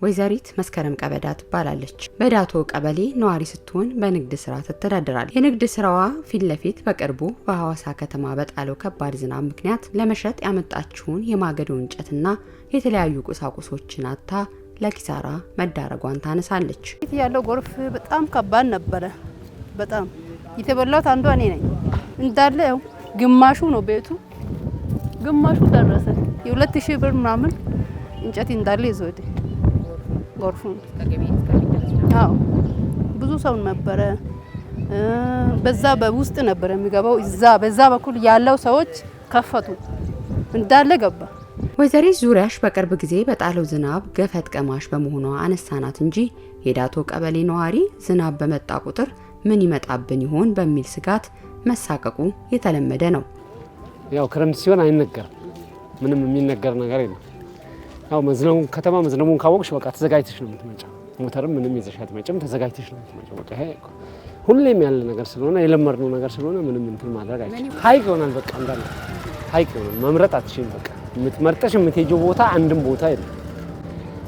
ወይዘሪት መስከረም ቀበዳ ትባላለች። በዳቶ ቀበሌ ነዋሪ ስትሆን በንግድ ስራ ትተዳደራለች። የንግድ ስራዋ ፊት ለፊት በቅርቡ በሐዋሳ ከተማ በጣለው ከባድ ዝናብ ምክንያት ለመሸጥ ያመጣችውን የማገዶ እንጨትና የተለያዩ ቁሳቁሶችን አጥታ ለኪሳራ መዳረጓን ታነሳለች። ያለው ጎርፍ በጣም ከባድ ነበረ። በጣም የተበላሁት አንዷ እኔ ነኝ። እንዳለ ያው ግማሹ ነው ቤቱ፣ ግማሹ ደረሰ። የ2000 ብር ምናምን እንጨት እንዳለ ይዞ ሄደ ጎርፉ። አዎ፣ ብዙ ሰው ነበረ። በዛ በውስጥ ነበረ የሚገባው። እዛ በዛ በኩል ያለው ሰዎች ከፈቱ፣ እንዳለ ገባ። ወይዘሪት ዙሪያሽ በቅርብ ጊዜ በጣለው ዝናብ ገፈት ቀማሽ በመሆኗ አነሳናት እንጂ የዳቶ ቀበሌ ነዋሪ ዝናብ በመጣ ቁጥር ምን ይመጣብን ይሆን በሚል ስጋት መሳቀቁ የተለመደ ነው። ያው ክረምት ሲሆን አይነገርም፣ ምንም የሚነገር ነገር የለም። ያው መዝነቡን ከተማ መዝነቡን ካወቅሽ በቃ ተዘጋጅተሽ ነው የምትመጪው። ሞተርም ምንም ይዘሽ አትመጭም፣ ተዘጋጅተሽ ነው የምትመጪው። በቃ ይሄ ሁሌም ያለ ነገር ስለሆነ፣ የለመድነው ነገር ስለሆነ ምንም እንትን ማድረግ አይችልም። ሀይቅ ይሆናል፣ በቃ እንዳለ ሀይቅ ይሆናል። መምረጥ አትችይም። በቃ የምትመርጠሽ የምትሄጂው ቦታ አንድም ቦታ የለም።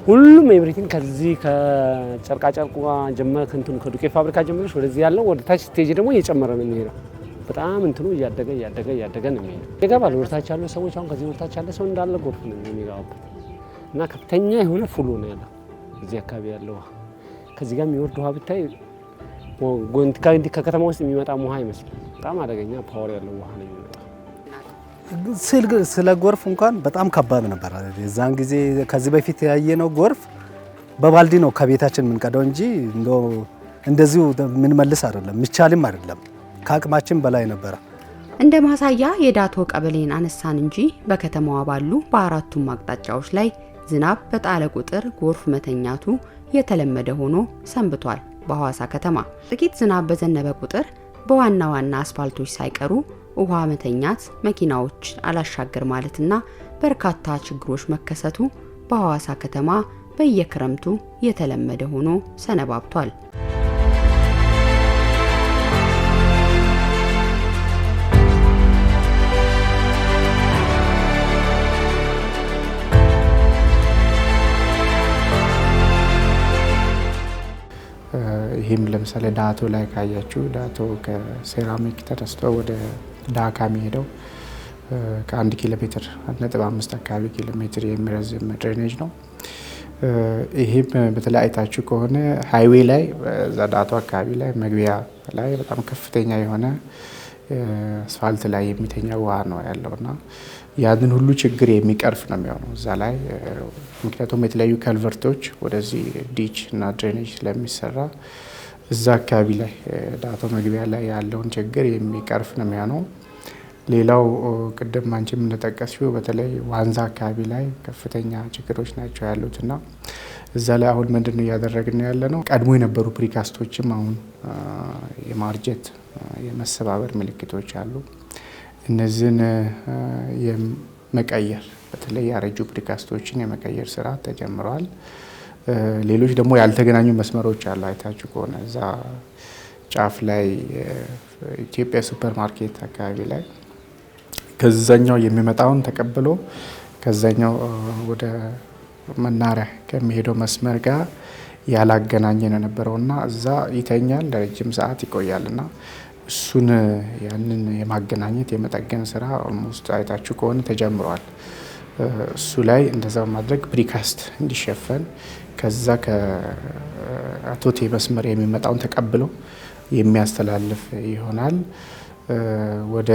ሁሉም everything ከዚህ ከጨርቃ ጨርቁ ጀመረ፣ ከእንትኑ ከዱቄት ፋብሪካ ጀምረሽ ወደዚህ ያለው ወደ ታች ስትሄጂ ደግሞ እየጨመረ ነው የሚሄደው። በጣም እንትኑ እያደገ እያደገ እያደገ ነው የሚሄደው። ይገባል። ወደ ታች ያሉ ሰዎች፣ አሁን ከዚህ ወደ ታች ያለ ሰው እንዳለ ጎርፍ ነው የሚገባበት እና ከፍተኛ የሆነ flow ነው ያለው እዚህ አካባቢ ያለው ውሃ። ከዚህ ጋር የሚወርድ ውሃ ብታይ ከከተማ ውስጥ የሚመጣ ውሃ አይመስልም። በጣም አደገኛ power ያለው ውሃ ነው የሚመጣው። ስለ ጎርፍ እንኳን በጣም ከባድ ነበር። የዛን ጊዜ ከዚህ በፊት ያየነው ጎርፍ በባልዲ ነው ከቤታችን የምንቀዳው እንጂ እንደዚሁ የምንመልስ አይደለም፣ የሚቻልም አይደለም። ከአቅማችን በላይ ነበረ። እንደ ማሳያ የዳቶ ቀበሌን አነሳን እንጂ በከተማዋ ባሉ በአራቱም አቅጣጫዎች ላይ ዝናብ በጣለ ቁጥር ጎርፍ መተኛቱ የተለመደ ሆኖ ሰንብቷል። በሐዋሳ ከተማ ጥቂት ዝናብ በዘነበ ቁጥር በዋና ዋና አስፋልቶች ሳይቀሩ ውሃ መተኛት፣ መኪናዎች አላሻገር ማለትና በርካታ ችግሮች መከሰቱ በሐዋሳ ከተማ በየክረምቱ የተለመደ ሆኖ ሰነባብቷል። ይህም ለምሳሌ ዳቶ ላይ ካያችሁ፣ ዳቶ ከሴራሚክ ተነስቶ ወደ ዳካ የሚሄደው ከ1 ኪሎ ሜትር፣ 1.5 አካባቢ ኪሎ ሜትር የሚረዝም drainage ነው። ይህም በተለይ አይታችሁ ከሆነ highway ላይ እዛ ዳቶ አካባቢ ላይ መግቢያ ላይ በጣም ከፍተኛ የሆነ አስፋልት ላይ የሚተኛ ውሃ ነው ያለው እና ያንን ሁሉ ችግር የሚቀርፍ ነው የሚሆነው እዛ ላይ። ምክንያቱም የተለያዩ culvert ኦች ወደዚህ ditch እና drainage ስለሚሰራ እዛ አካባቢ ላይ ዳቶ መግቢያ ላይ ያለውን ችግር የሚቀርፍ ነው የሚሆነው። ሌላው ቅድም አንቺም እንደጠቀስሽው በተለይ ዋንዛ አካባቢ ላይ ከፍተኛ ችግሮች ናቸው ያሉት እና እዛ ላይ አሁን ምንድን ነው እያደረግን ያለ ነው? ቀድሞ የነበሩ precast ኦችም አሁን የማርጀት፣ የመሰባበር ምልክቶች አሉ። እነዚህን የመቀየር፣ በተለይ ያረጁ precast ኦችን የመቀየር ስራ ተጀምረዋል። ሌሎች ደግሞ ያልተገናኙ መስመሮች አሉ። አይታችሁ ከሆነ እዛ ጫፍ ላይ ኢትዮጵያ ሱፐር ማርኬት አካባቢ ላይ ከዛኛው የሚመጣውን ተቀብሎ ከዛኛው ወደ መናኸሪያ ከሚሄደው መስመር ጋር ያላገናኘ ነው የነበረውና እዛ ይተኛል፣ ለረጅም ሰዓት ይቆያል እና እሱን ያንን የማገናኘት፣ የመጠገን ስራ almost አይታችሁ ከሆነ ተጀምረዋል። እሱ ላይ እንደዛው ማድረግ precast እንዲሸፈን ከዛ ከአቶቴ መስመር የሚመጣውን ተቀብሎ የሚያስተላልፍ ይሆናል። ወደ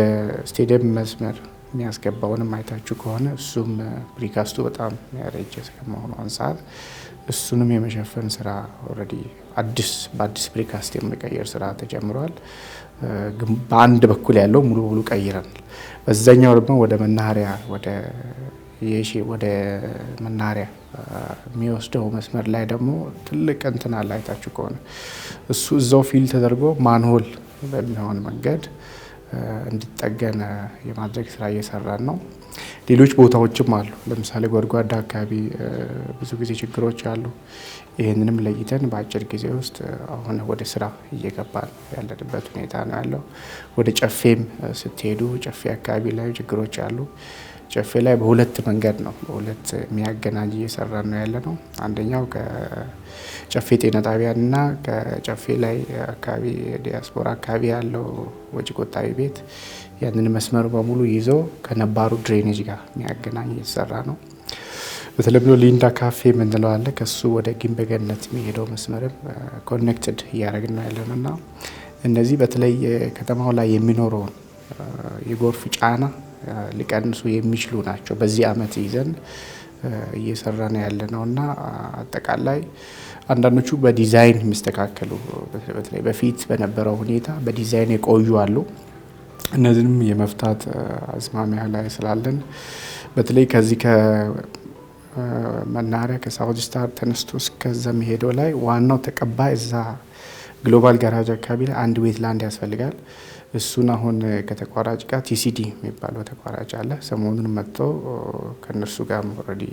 ስቴዲየም መስመር የሚያስገባውንም አይታችሁ ከሆነ እሱም precast ኡ በጣም ያረጀ ከመሆኑ አንጻር እሱንም የመሸፈን ስራ already አዲስ በአዲስ precast የመቀየር ስራ ተጀምሯል። በአንድ በኩል ያለው ሙሉ በሙሉ ቀይረናል። በዛኛው ደግሞ ወደ መናኸሪያ፣ ወደ የሺ ወደ መናኸሪያ የሚወስደው መስመር ላይ ደግሞ ትልቅ እንትን አለ፣ አይታችሁ ከሆነ እሱ እዛው fill ተደርጎ manhole በሚሆን መንገድ እንዲጠገን የማድረግ ስራ እየሰራን ነው። ሌሎች ቦታዎችም አሉ። ለምሳሌ ጎድጓዳ አካባቢ ብዙ ጊዜ ችግሮች አሉ። ይህንንም ለይተን በአጭር ጊዜ ውስጥ አሁን ወደ ስራ እየገባን ያለንበት ሁኔታ ነው ያለው። ወደ ጨፌም ስትሄዱ ጨፌ አካባቢ ላይ ችግሮች አሉ። ጨፌ ላይ በሁለት መንገድ ነው፣ በሁለት የሚያገናኝ እየሰራ ነው ያለ ነው። አንደኛው ከጨፌ ጤና ጣቢያና ከጨፌ ላይ አካባቢ ዲያስፖራ አካባቢ ያለው ወጪ ቆጣቢ ቤት ያንን መስመር በሙሉ ይዞ ከነባሩ drainage ጋር የሚያገናኝ እየተሰራ ነው። በተለምዶ ሊንዳ ካፌ የምንለው አለ። ከሱ ወደ ግንበገነት የሚሄደው መስመርም connected እያደረግን ነው ያለ ነው እና እነዚህ በተለይ ከተማው ላይ የሚኖረውን የጎርፍ ጫና ሊቀንሱ የሚችሉ ናቸው። በዚህ አመት ይዘን እየሰራን ያለ ነው እና አጠቃላይ አንዳንዶቹ በዲዛይን የሚስተካከሉ፣ በተለይ በፊት በነበረው ሁኔታ በዲዛይን የቆዩ አሉ። እነዚህንም የመፍታት አዝማሚያ ላይ ስላለን በተለይ ከዚህ ከመናኸሪያ ከሳውዝ ስታር ተነስቶ እስከዛ የሚሄደው ላይ ዋናው ተቀባይ እዛ ግሎባል ጋራጅ አካባቢ ላይ አንድ wetland ያስፈልጋል። እሱን አሁን ከተቋራጭ ጋር ቲሲዲ የሚባለው ተቋራጭ አለ። ሰሞኑን መጥቶ ከእነርሱ ጋር already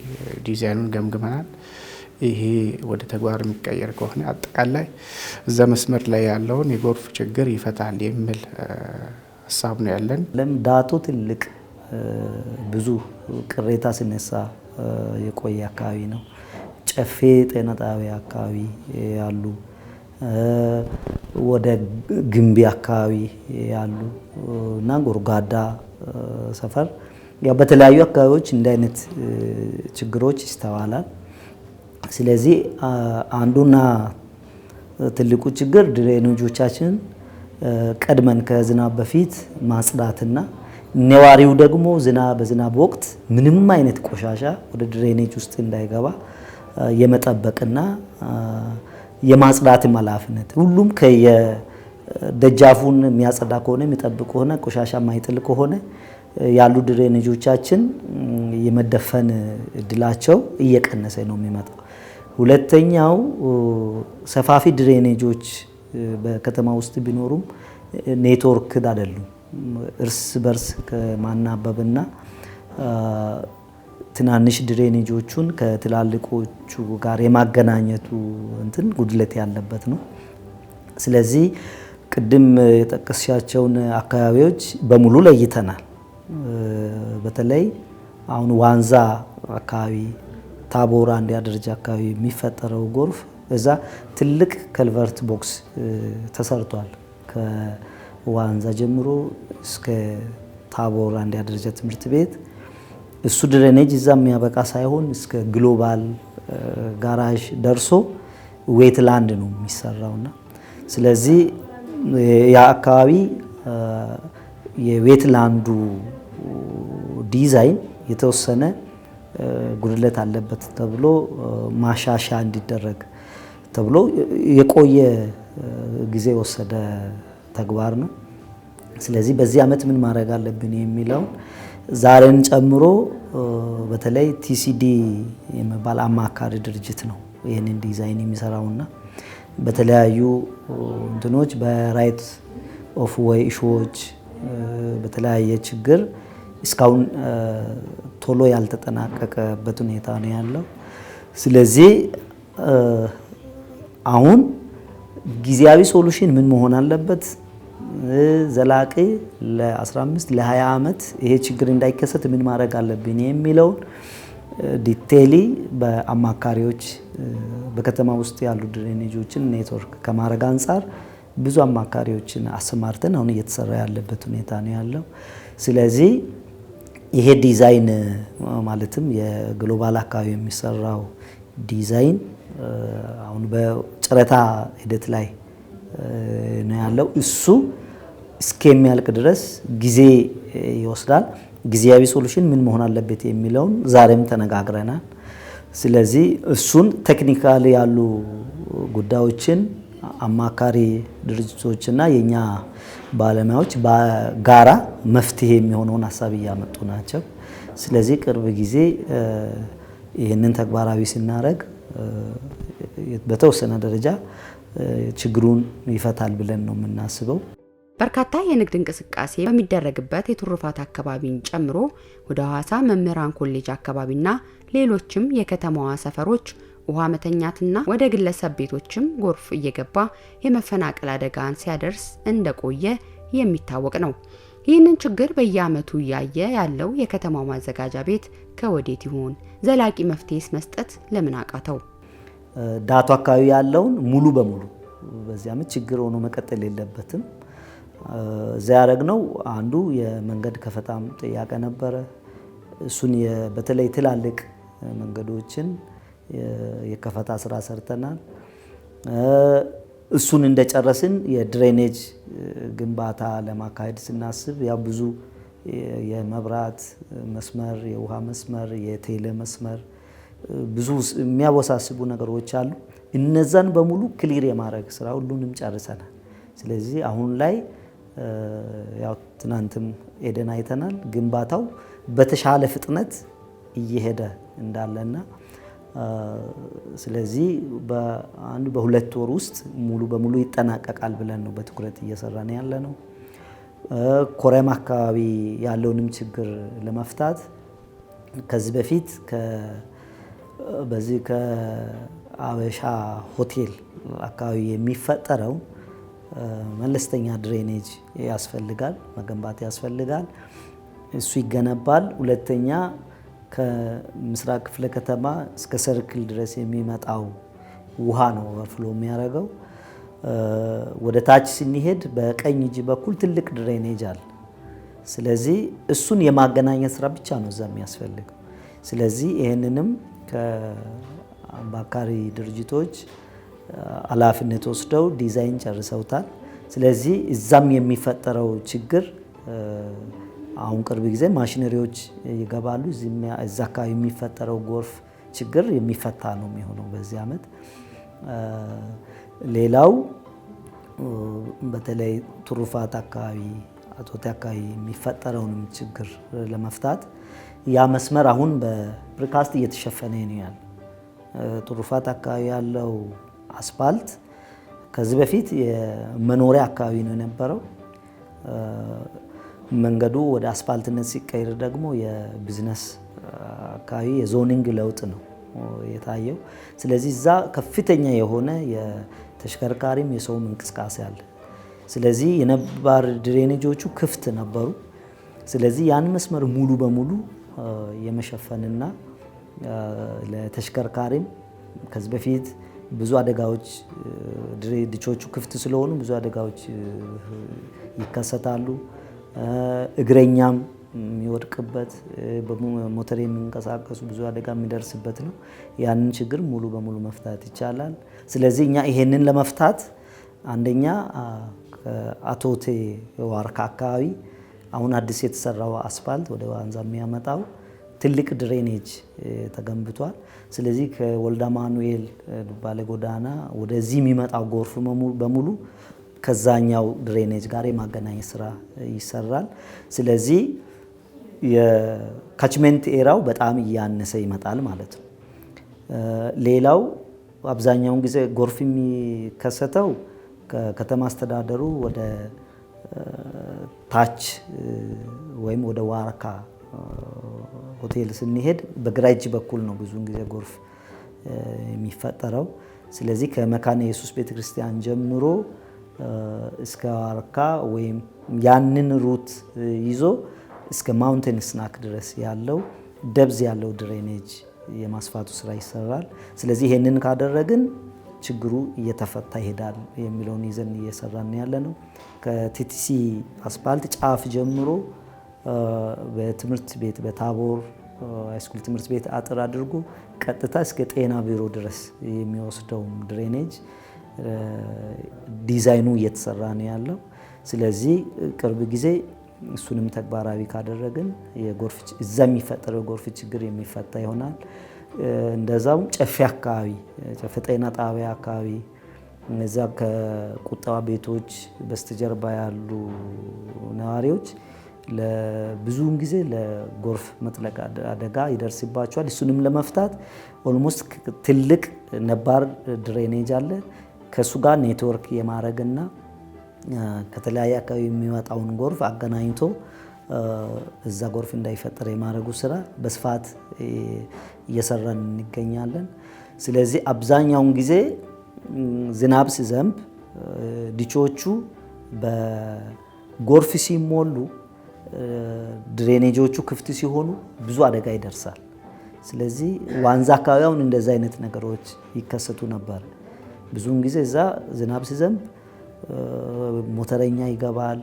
ዲዛይኑን ገምግመናል። ይሄ ወደ ተግባር የሚቀየር ከሆነ አጠቃላይ እዛ መስመር ላይ ያለውን የጎርፍ ችግር ይፈታል የሚል ሀሳብ ነው ያለን። ዳቶ ትልቅ ብዙ ቅሬታ ሲነሳ የቆየ አካባቢ ነው። ጨፌ ጤና ጣቢያ አካባቢ ያሉ፣ ወደ ግንቢ አካባቢ ያሉ እና ጎርጓዳ ሰፈር፣ ያው በተለያዩ አካባቢዎች እንዲህ አይነት ችግሮች ይስተዋላል። ስለዚህ አንዱና ትልቁ ችግር drainage ኦቻችን ቀድመን ከዝናብ በፊት ማጽዳትና ነዋሪው ደግሞ በዝናብ ወቅት ምንም አይነት ቆሻሻ ወደ drainage ውስጥ እንዳይገባ የመጠበቅና የማጽዳትም ኃላፊነት ሁሉም ከየደጃፉን የሚያጸዳ ከሆነ፣ የሚጠብቅ ከሆነ፣ ቆሻሻ የማይጥል ከሆነ ያሉ drainage ኦቻችን የመደፈን እድላቸው እየቀነሰ ነው የሚመጣው። ሁለተኛው ሰፋፊ drainage ኦች በከተማ ውስጥ ቢኖሩም ኔትወርክ አይደሉም። እርስ በርስ ከማናበብና ትናንሽ drainage ኦቹን ከትላልቆቹ ጋር የማገናኘቱ እንትን ጉድለት ያለበት ነው። ስለዚህ ቅድም የጠቀስሻቸውን አካባቢዎች በሙሉ ለይተናል። በተለይ አሁን ዋንዛ አካባቢ፣ ታቦር አንደኛ ደረጃ አካባቢ የሚፈጠረው ጎርፍ እዛ ትልቅ culvert box ተሰርቷል። ከዋንዛ ጀምሮ እስከ ታቦር አንደኛ ደረጃ ትምህርት ቤት እሱ drainage እዛ የሚያበቃ ሳይሆን እስከ ግሎባል ጋራዥ ደርሶ wetland ነው የሚሰራውና ስለዚህ ያ አካባቢ የ wetland ኡ ዲዛይን የተወሰነ ጉድለት አለበት ተብሎ ማሻሻያ እንዲደረግ ተብሎ የቆየ ጊዜ የወሰደ ተግባር ነው። ስለዚህ በዚህ አመት ምን ማድረግ አለብን የሚለውን ዛሬን ጨምሮ በተለይ ቲሲዲ የሚባል አማካሪ ድርጅት ነው ይህንን ዲዛይን የሚሰራውና በተለያዩ እንትኖች በ right of way issue ዎች በተለያየ ችግር እስካሁን ቶሎ ያልተጠናቀቀበት ሁኔታ ነው ያለው። ስለዚህ አሁን ጊዜያዊ solution ምን መሆን አለበት፣ ዘላቂ ለ15 ለ20 ዓመት ይሄ ችግር እንዳይከሰት ምን ማድረግ አለብን የሚለውን detail በአማካሪዎች በከተማ ውስጥ ያሉ drainage ኦችን network ከማድረግ አንጻር ብዙ አማካሪዎችን አሰማርተን አሁን እየተሰራ ያለበት ሁኔታ ነው ያለው። ስለዚህ ይሄ ዲዛይን ማለትም የግሎባል አካባቢ የሚሰራው ዲዛይን አሁን በጨረታ ሂደት ላይ ነው ያለው። እሱ እስከሚያልቅ ድረስ ጊዜ ይወስዳል። ጊዜያዊ solution ምን መሆን አለበት የሚለውን ዛሬም ተነጋግረናል። ስለዚህ እሱን technical ያሉ ጉዳዮችን አማካሪ ድርጅቶችና የኛ ባለሙያዎች በጋራ መፍትሄ የሚሆነውን ሀሳብ እያመጡ ናቸው። ስለዚህ ቅርብ ጊዜ ይህንን ተግባራዊ ስናደርግ በተወሰነ ደረጃ ችግሩን ይፈታል ብለን ነው የምናስበው። በርካታ የንግድ እንቅስቃሴ በሚደረግበት የትሩፋት አካባቢን ጨምሮ ወደ ሐዋሳ መምህራን ኮሌጅ አካባቢና ሌሎችም የከተማዋ ሰፈሮች ውሃ መተኛትና ወደ ግለሰብ ቤቶችም ጎርፍ እየገባ የመፈናቀል አደጋን ሲያደርስ እንደቆየ የሚታወቅ ነው። ይህንን ችግር በየዓመቱ እያየ ያለው የከተማው ማዘጋጃ ቤት ከወዴት ይሆን? ዘላቂ መፍትሄስ መስጠት ለምን አቃተው? ዳቶ አካባቢ ያለውን ሙሉ በሙሉ በዚህ ዓመት ችግር ሆኖ መቀጠል የለበትም። እዛ ያደረግነው አንዱ የመንገድ ከፈታም ጥያቄ ነበረ። እሱን በተለይ ትላልቅ መንገዶችን የከፈታ ስራ ሰርተናል። እሱን እንደጨረስን የ drainage ግንባታ ለማካሄድ ስናስብ ያው ብዙ የመብራት መስመር፣ የውሃ መስመር፣ የቴሌ መስመር ብዙ የሚያወሳስቡ ነገሮች አሉ። እነዛን በሙሉ clear የማድረግ ስራ ሁሉንም ጨርሰናል። ስለዚህ አሁን ላይ ያው ትናንትም ሄደን አይተናል። ግንባታው በተሻለ ፍጥነት እየሄደ እንዳለና ስለዚህ በአንድ በሁለት ወር ውስጥ ሙሉ በሙሉ ይጠናቀቃል ብለን ነው በትኩረት እየሰራን ያለ ነው። ኮረም አካባቢ ያለውንም ችግር ለመፍታት ከዚህ በፊት በዚህ ከአበሻ ሆቴል አካባቢ የሚፈጠረው መለስተኛ drainage ያስፈልጋል፣ መገንባት ያስፈልጋል። እሱ ይገነባል። ሁለተኛ ከምስራቅ ክፍለ ከተማ እስከ ሰርክል ድረስ የሚመጣው ውሃ ነው overflow የሚያደርገው። ወደ ታች ስንሄድ በቀኝ እጅ በኩል ትልቅ drainage አለ። ስለዚህ እሱን የማገናኘት ስራ ብቻ ነው እዛ የሚያስፈልገው። ስለዚህ ይህንንም ከአማካሪ ድርጅቶች ኃላፊነት ወስደው ዲዛይን ጨርሰውታል። ስለዚህ እዛም የሚፈጠረው ችግር አሁን ቅርብ ጊዜ ማሽነሪዎች ይገባሉ። እዛ አካባቢ የሚፈጠረው ጎርፍ ችግር የሚፈታ ነው የሚሆነው በዚህ ዓመት። ሌላው በተለይ ትሩፋት አካባቢ፣ አቶቴ አካባቢ የሚፈጠረውንም ችግር ለመፍታት ያ መስመር አሁን በ precast እየተሸፈነ ነው ያለ። ትሩፋት አካባቢ ያለው አስፋልት ከዚህ በፊት የመኖሪያ አካባቢ ነው የነበረው። መንገዱ ወደ አስፋልትነት ሲቀይር ደግሞ የቢዝነስ አካባቢ የ zoning ለውጥ ነው የታየው። ስለዚህ እዛ ከፍተኛ የሆነ የተሽከርካሪም የሰውም እንቅስቃሴ አለ። ስለዚህ የነባር drainage ኦቹ ክፍት ነበሩ። ስለዚህ ያን መስመር ሙሉ በሙሉ የመሸፈንና ለተሽከርካሪም ከዚህ በፊት ብዙ አደጋዎች ditch ኦቹ ክፍት ስለሆኑ ብዙ አደጋዎች ይከሰታሉ። እግረኛም የሚወድቅበት፣ በሞተር የሚንቀሳቀሱ ብዙ አደጋ የሚደርስበት ነው። ያንን ችግር ሙሉ በሙሉ መፍታት ይቻላል። ስለዚህ እኛ ይሄንን ለመፍታት አንደኛ አቶቴ ዋርካ አካባቢ አሁን አዲስ የተሰራው አስፋልት ወደ ዋንዛ የሚያመጣው ትልቅ drainage ተገንብቷል። ስለዚህ ከወልደ አማኑኤል ዱባለ ጎዳና ወደዚህ የሚመጣው ጎርፍ በሙሉ ከዛኛው drainage ጋር የማገናኘት ስራ ይሰራል። ስለዚህ የ catchment area ው በጣም እያነሰ ይመጣል ማለት ነው። ሌላው አብዛኛውን ጊዜ ጎርፍ የሚከሰተው ከከተማ አስተዳደሩ ወደ ታች ወይም ወደ ዋርካ ሆቴል ስንሄድ በግራ እጅ በኩል ነው ብዙውን ጊዜ ጎርፍ የሚፈጠረው። ስለዚህ ከመካነ ኢየሱስ ቤተክርስቲያን ጀምሮ እስከ ዋርካ ወይም ያንን route ይዞ እስከ ማውንቴን ስናክ ድረስ ያለው depth ያለው drainage የማስፋቱ ስራ ይሰራል። ስለዚህ ይሄንን ካደረግን ችግሩ እየተፈታ ይሄዳል የሚለውን ይዘን እየሰራን ያለ ነው። ከቲቲሲ አስፋልት ጫፍ ጀምሮ በትምህርት ቤት በታቦር high school ትምህርት ቤት አጥር አድርጎ ቀጥታ እስከ ጤና ቢሮ ድረስ የሚወስደው drainage ዲዛይኑ እየተሰራ ነው ያለው። ስለዚህ ቅርብ ጊዜ እሱንም ተግባራዊ ካደረግን የጎርፍ እዛ የሚፈጠረው የጎርፍ ችግር የሚፈታ ይሆናል። እንደዛው ጨፌ አካባቢ፣ ጨፌ ጤና ጣቢያ አካባቢ እዛ ከቁጠባ ቤቶች በስተጀርባ ያሉ ነዋሪዎች ለብዙውን ጊዜ ለጎርፍ መጥለቅ አደጋ ይደርስባቸዋል። እሱንም ለመፍታት almost ትልቅ ነባር drainage አለ። ከሱ ጋር ኔትወርክ የማድረግና ከተለያየ አካባቢ የሚመጣውን ጎርፍ አገናኝቶ እዛ ጎርፍ እንዳይፈጠር የማድረጉ ስራ በስፋት እየሰራን እንገኛለን። ስለዚህ አብዛኛውን ጊዜ ዝናብ ሲዘንብ ditch ኦቹ በጎርፍ ሲሞሉ Drainage ኦቹ ክፍት ሲሆኑ ብዙ አደጋ ይደርሳል። ስለዚህ ዋንዛ አካባቢ አሁን እንደዛ አይነት ነገሮች ይከሰቱ ነበር። ብዙውን ጊዜ እዛ ዝናብ ሲዘንብ ሞተረኛ ይገባል፣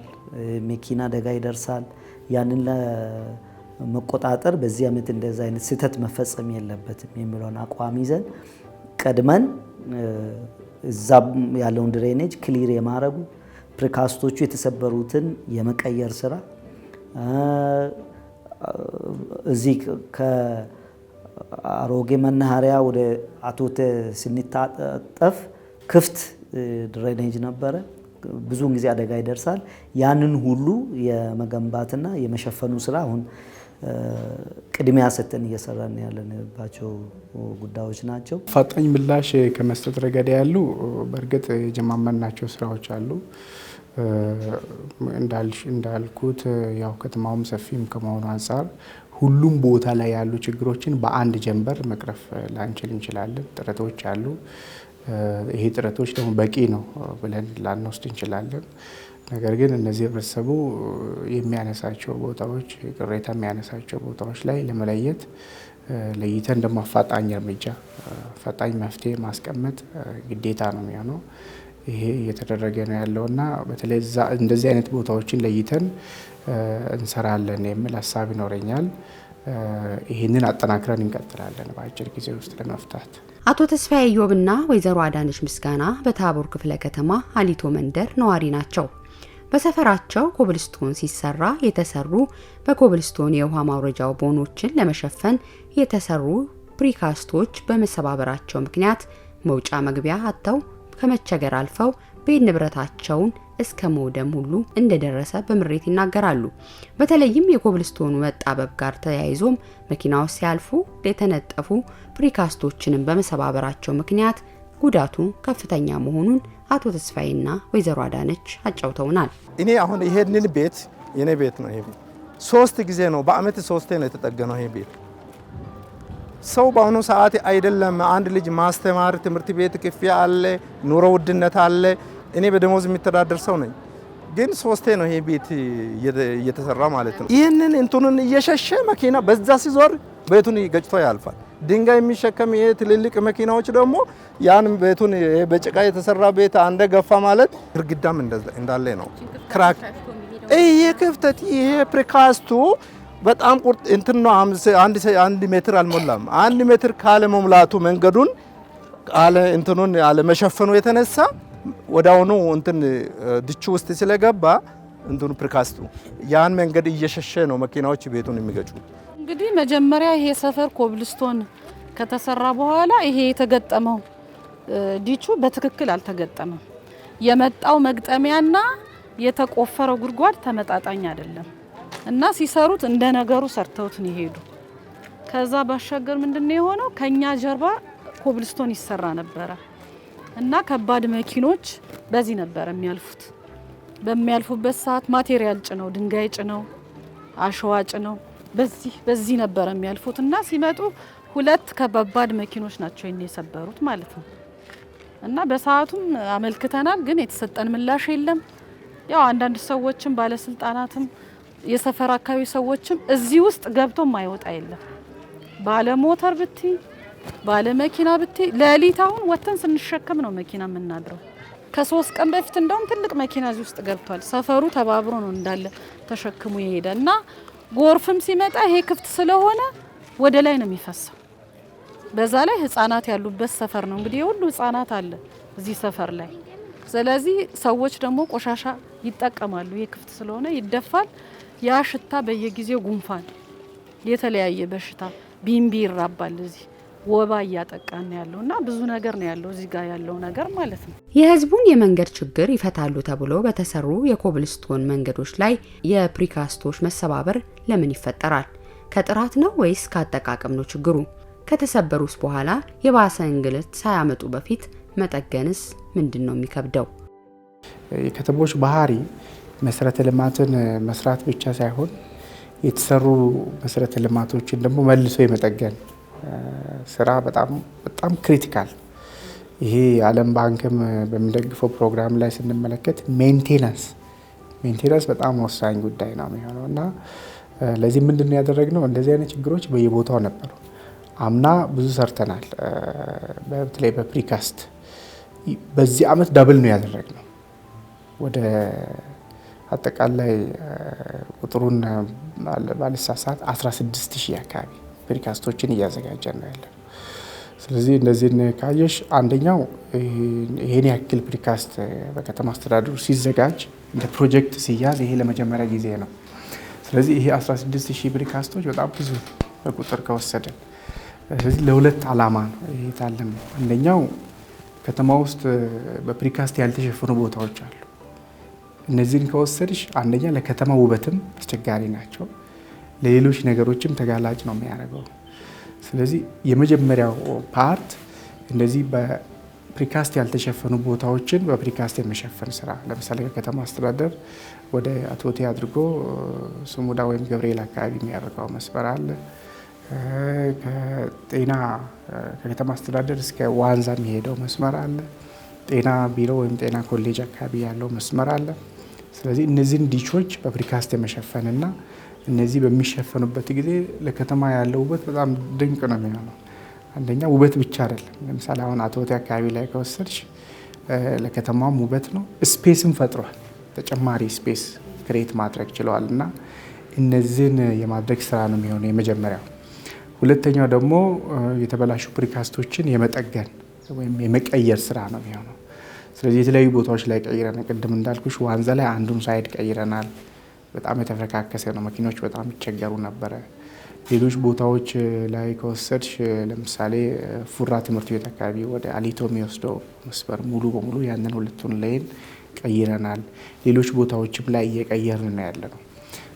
መኪና አደጋ ይደርሳል። ያንን ለመቆጣጠር በዚህ ዓመት እንደዛ አይነት ስህተት መፈጸም የለበትም የሚለውን አቋም ይዘን ቀድመን እዛ ያለውን drainage clear የማረጉ፣ precast ኦቹ የተሰበሩትን የመቀየር ስራ፣ እዚህ ከአሮጌ መናኸሪያ ወደ አቶቴ ስንታጠፍ ክፍት drainage ነበረ። ብዙውን ጊዜ አደጋ ይደርሳል። ያንን ሁሉ የመገንባትና የመሸፈኑ ስራ አሁን ቅድሚያ ሰጥተን እየሰራን ያለንባቸው ጉዳዮች ናቸው። አፋጣኝ ምላሽ ከመስጠት ረገድ ያሉ በእርግጥ የጀማመርናቸው ስራዎች አሉ። እንዳልኩት ያው ከተማውም ሰፊም ከመሆኑ አንጻር ሁሉም ቦታ ላይ ያሉ ችግሮችን በአንድ ጀንበር መቅረፍ ላንችል እንችላለን። ጥረቶች አሉ። ይሄ ጥረቶች ደግሞ በቂ ነው ብለን ላንወስድ እንችላለን። ነገር ግን እነዚህ ህብረተሰቡ የሚያነሳቸው ቦታዎች፣ ቅሬታ የሚያነሳቸው ቦታዎች ላይ ለመለየት፣ ለይተን ደግሞ አፋጣኝ እርምጃ፣ አፋጣኝ መፍትሄ ማስቀመጥ ግዴታ ነው የሚሆነው። ይሄ እየተደረገ ነው ያለውና በተለይ እንደዚህ አይነት ቦታዎችን ለይተን እንሰራለን የሚል ሀሳብ ይኖረኛል። ይህንን አጠናክረን እንቀጥላለን በአጭር ጊዜ ውስጥ ለመፍታት። አቶ ተስፋዬ ኢዮብና ወይዘሮ አዳነች ምስጋና በታቦር ክፍለ ከተማ አሊቶ መንደር ነዋሪ ናቸው። በሰፈራቸው ኮብልስቶን ሲሰራ የተሰሩ በኮብልስቶን የውሃ ማውረጃው ቦኖችን ለመሸፈን የተሰሩ precast ኦች በመሰባበራቸው ምክንያት መውጫ መግቢያ አጥተው ከመቸገር አልፈው ቤት ንብረታቸውን እስከ መውደም ሁሉ እንደደረሰ በምሬት ይናገራሉ። በተለይም የኮብልስቶኑ መጣበብ ጋር ተያይዞም መኪናዎች ሲያልፉ የተነጠፉ precast ኦችንም በመሰባበራቸው ምክንያት ጉዳቱ ከፍተኛ መሆኑን አቶ ተስፋዬና ወይዘሮ አዳነች አጫውተውናል። እኔ አሁን ይሄንን ቤት የኔ ቤት ነው። ይሄ ቤት ሶስት ጊዜ ነው፣ በአመት ሶስቴ ነው የተጠገነው ይሄ ቤት። ሰው በአሁኑ ሰዓት አይደለም አንድ ልጅ ማስተማር፣ ትምህርት ቤት ክፍያ አለ፣ ኑሮ ውድነት አለ። እኔ በደሞዝ የሚተዳደር ሰው ነኝ። ግን ሶስቴ ነው ይሄ ቤት እየተሰራ ማለት ነው። ይህንን እንትኑን እየሸሸ መኪና በዛ ሲዞር ቤቱን ገጭቶ ያልፋል። ድንጋይ የሚሸከም ይሄ ትልልቅ መኪናዎች ደግሞ ያን ቤቱን፣ በጭቃ የተሰራ ቤት አንደ ገፋ ማለት ግድግዳም እንዳለ ነው። Crack፣ ይሄ ክፍተት፣ ይሄ precast ኡ በጣም ቁርጥ እንትን ነው። 1 ሜትር አልሞላም። 1 ሜትር ካለ መሙላቱ፣ መንገዱን አለ እንትኑን አለ መሸፈኑ የተነሳ ወዲያውኑ እንትን ditch ውስጥ ስለገባ እንትኑ precast ኡ ያን መንገድ እየሸሸ ነው መኪናዎች ቤቱን የሚገጩ። እንግዲህ መጀመሪያ ይሄ ሰፈር ኮብልስቶን ከተሰራ በኋላ ይሄ የተገጠመው ditch ኡ በትክክል አልተገጠመም። የመጣው መግጠሚያና የተቆፈረው ጉድጓድ ተመጣጣኝ አይደለም እና ሲሰሩት እንደ ነገሩ ሰርተውት ነው የሄዱ። ከዛ ባሻገር ምንድነው የሆነው? ከኛ ጀርባ ኮብልስቶን ይሰራ ነበረ እና ከባድ መኪኖች በዚህ ነበር የሚያልፉት። በሚያልፉበት ሰዓት material ጭነው፣ ድንጋይ ጭነው፣ አሸዋ ጭነው በዚህ ነበር የሚያልፉት እና ሲመጡ ሁለት ከባባድ መኪኖች ናቸው ይሄን የሰበሩት ማለት ነው። እና በሰዓቱም አመልክተናል፣ ግን የተሰጠን ምላሽ የለም። ያው አንዳንድ ሰዎችም ባለስልጣናትም የሰፈር አካባቢ ሰዎችም እዚህ ውስጥ ገብቶ ማይወጣ የለም። ባለ ሞተር ብትይ፣ ባለ መኪና ብትይ፣ ሌሊት አሁን ወጥተን ስንሸከም ነው መኪና የምናድረው። ከ3 ቀን በፊት እንደውም ትልቅ መኪና እዚህ ውስጥ ገብቷል። ሰፈሩ ተባብሮ ነው እንዳለ ተሸክሞ የሄደ እና ጎርፍም ሲመጣ ይሄ ክፍት ስለሆነ ወደ ላይ ነው የሚፈሰው። በዛ ላይ ህጻናት ያሉበት ሰፈር ነው። እንግዲህ የሁሉ ህጻናት አለ እዚህ ሰፈር ላይ። ስለዚህ ሰዎች ደግሞ ቆሻሻ ይጠቀማሉ። ይሄ ክፍት ስለሆነ ይደፋል። ያ ሽታ በየጊዜው ጉንፋን፣ የተለያየ በሽታ፣ ቢምቢ ይራባል። እዚህ ወባ እያጠቃን ያለው እና ብዙ ነገር ነው ያለው እዚህ ጋር ያለው ነገር ማለት ነው። የህዝቡን የመንገድ ችግር ይፈታሉ ተብሎ በተሰሩ የኮብልስቶን መንገዶች ላይ የ precast ኦች መሰባበር ለምን ይፈጠራል? ከጥራት ነው ወይስ ከአጠቃቀም ነው ችግሩ? ከተሰበሩስ በኋላ የባሰ እንግልት ሳያመጡ በፊት መጠገንስ ምንድን ነው የሚከብደው? የከተሞች ባህሪ መሰረተ ልማትን መስራት ብቻ ሳይሆን የተሰሩ መሰረተ ልማቶችን ደግሞ መልሶ የመጠገን ስራ በጣም በጣም critical። ይሄ የዓለም ባንክም በሚደግፈው ፕሮግራም ላይ ስንመለከት maintenance Maintenance በጣም ወሳኝ ጉዳይ ነው የሚሆነው እና ለዚህ ምንድን ነው ያደረግነው? እንደዚህ አይነት ችግሮች በየቦታው ነበሩ። አምና ብዙ ሰርተናል። በተለይ በ precast በዚህ አመት double ነው ያደረግነው። ወደ አጠቃላይ ቁጥሩን ባልሳሳት 16 ሺህ አካባቢ precast ኦችን እያዘጋጀን ነው ያለነው። ስለዚህ እነዚህን ካየሽ አንደኛው ይሄን ያክል precast በከተማ አስተዳደሩ ሲዘጋጅ፣ እንደ ፕሮጀክት ሲያዝ ይሄ ለመጀመሪያ ጊዜ ነው። ስለዚህ ይሄ 16 ሺህ precast ኦች በጣም ብዙ በቁጥር ከወሰድን፣ ስለዚህ ለሁለት ዓላማ ነው ይሄ የታለመው። አንደኛው ከተማ ውስጥ በ precast ያልተሸፈኑ ቦታዎች አሉ። እነዚህን ከወሰድሽ አንደኛ ለከተማ ውበትም አስቸጋሪ ናቸው፣ ለሌሎች ነገሮችም ተጋላጭ ነው የሚያደርገው። ስለዚህ የመጀመሪያው part እንደዚህ በ precast ያልተሸፈኑ ቦታዎችን በ precast የመሸፈን ስራ፣ ለምሳሌ ከከተማ አስተዳደር ወደ አቶቴ አድርጎ ስሙዳ ወይም ገብርኤል አካባቢ የሚያደርገው መስመር አለ። ከጤና ከከተማ አስተዳደር እስከ ዋንዛ የሚሄደው መስመር አለ። ጤና ቢሮ ወይም ጤና ኮሌጅ አካባቢ ያለው መስመር አለ። ስለዚህ እነዚህን ditch ኦች በ precast የመሸፈንና እነዚህ በሚሸፈኑበት ጊዜ ለከተማ ያለው ውበት በጣም ድንቅ ነው የሚሆነው። አንደኛ ውበት ብቻ አይደለም። ለምሳሌ አሁን አቶቴ አካባቢ ላይ ከወሰድሽ ለከተማም ውበት ነው፣ space ም ፈጥሯል። ተጨማሪ space create ማድረግ ችለዋል እና እነዚህን የማድረግ ስራ ነው የሚሆነው የመጀመሪያው። ሁለተኛው ደግሞ የተበላሹ precast ኦችን የመጠገን ወይም የመቀየር ስራ ነው የሚሆነው። ስለዚህ የተለያዩ ቦታዎች ላይ ቀይረናል። ቅድም እንዳልኩሽ ዋንዛ ላይ አንዱን side ቀይረናል። በጣም የተፈረካከሰ ነው፣ መኪኖች በጣም ይቸገሩ ነበረ። ሌሎች ቦታዎች ላይ ከወሰድሽ ለምሳሌ ፉራ ትምህርት ቤት አካባቢ ወደ አሊቶ የሚወስደው መስመር ሙሉ በሙሉ ያንን ሁለቱን lane ቀይረናል። ሌሎች ቦታዎችም ላይ እየቀየርን ነው ያለነው።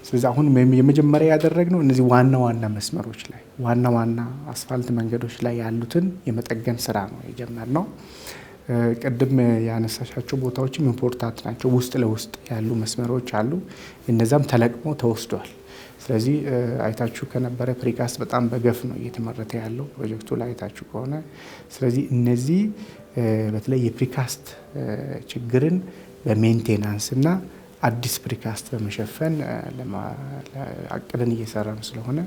ስለዚህ አሁን የመጀመሪያ ያደረግነው እነዚህ ዋና ዋና መስመሮች ላይ፣ ዋና ዋና አስፋልት መንገዶች ላይ ያሉትን የመጠገን ስራ ነው የጀመርነው። ቅድም ያነሳሻቸው ቦታዎችም important ናቸው። ውስጥ ለውስጥ ያሉ መስመሮች አሉ። እነዛም ተለቅሞ ተወስዷል። ስለዚህ አይታችሁ ከነበረ precast በጣም በገፍ ነው እየተመረተ ያለው ፕሮጀክቱ ላይ አይታችሁ ከሆነ። ስለዚህ እነዚህ በተለይ የ precast ችግርን በ maintenance እና አዲስ precast በመሸፈን አቅደን እየሰራን ስለሆነ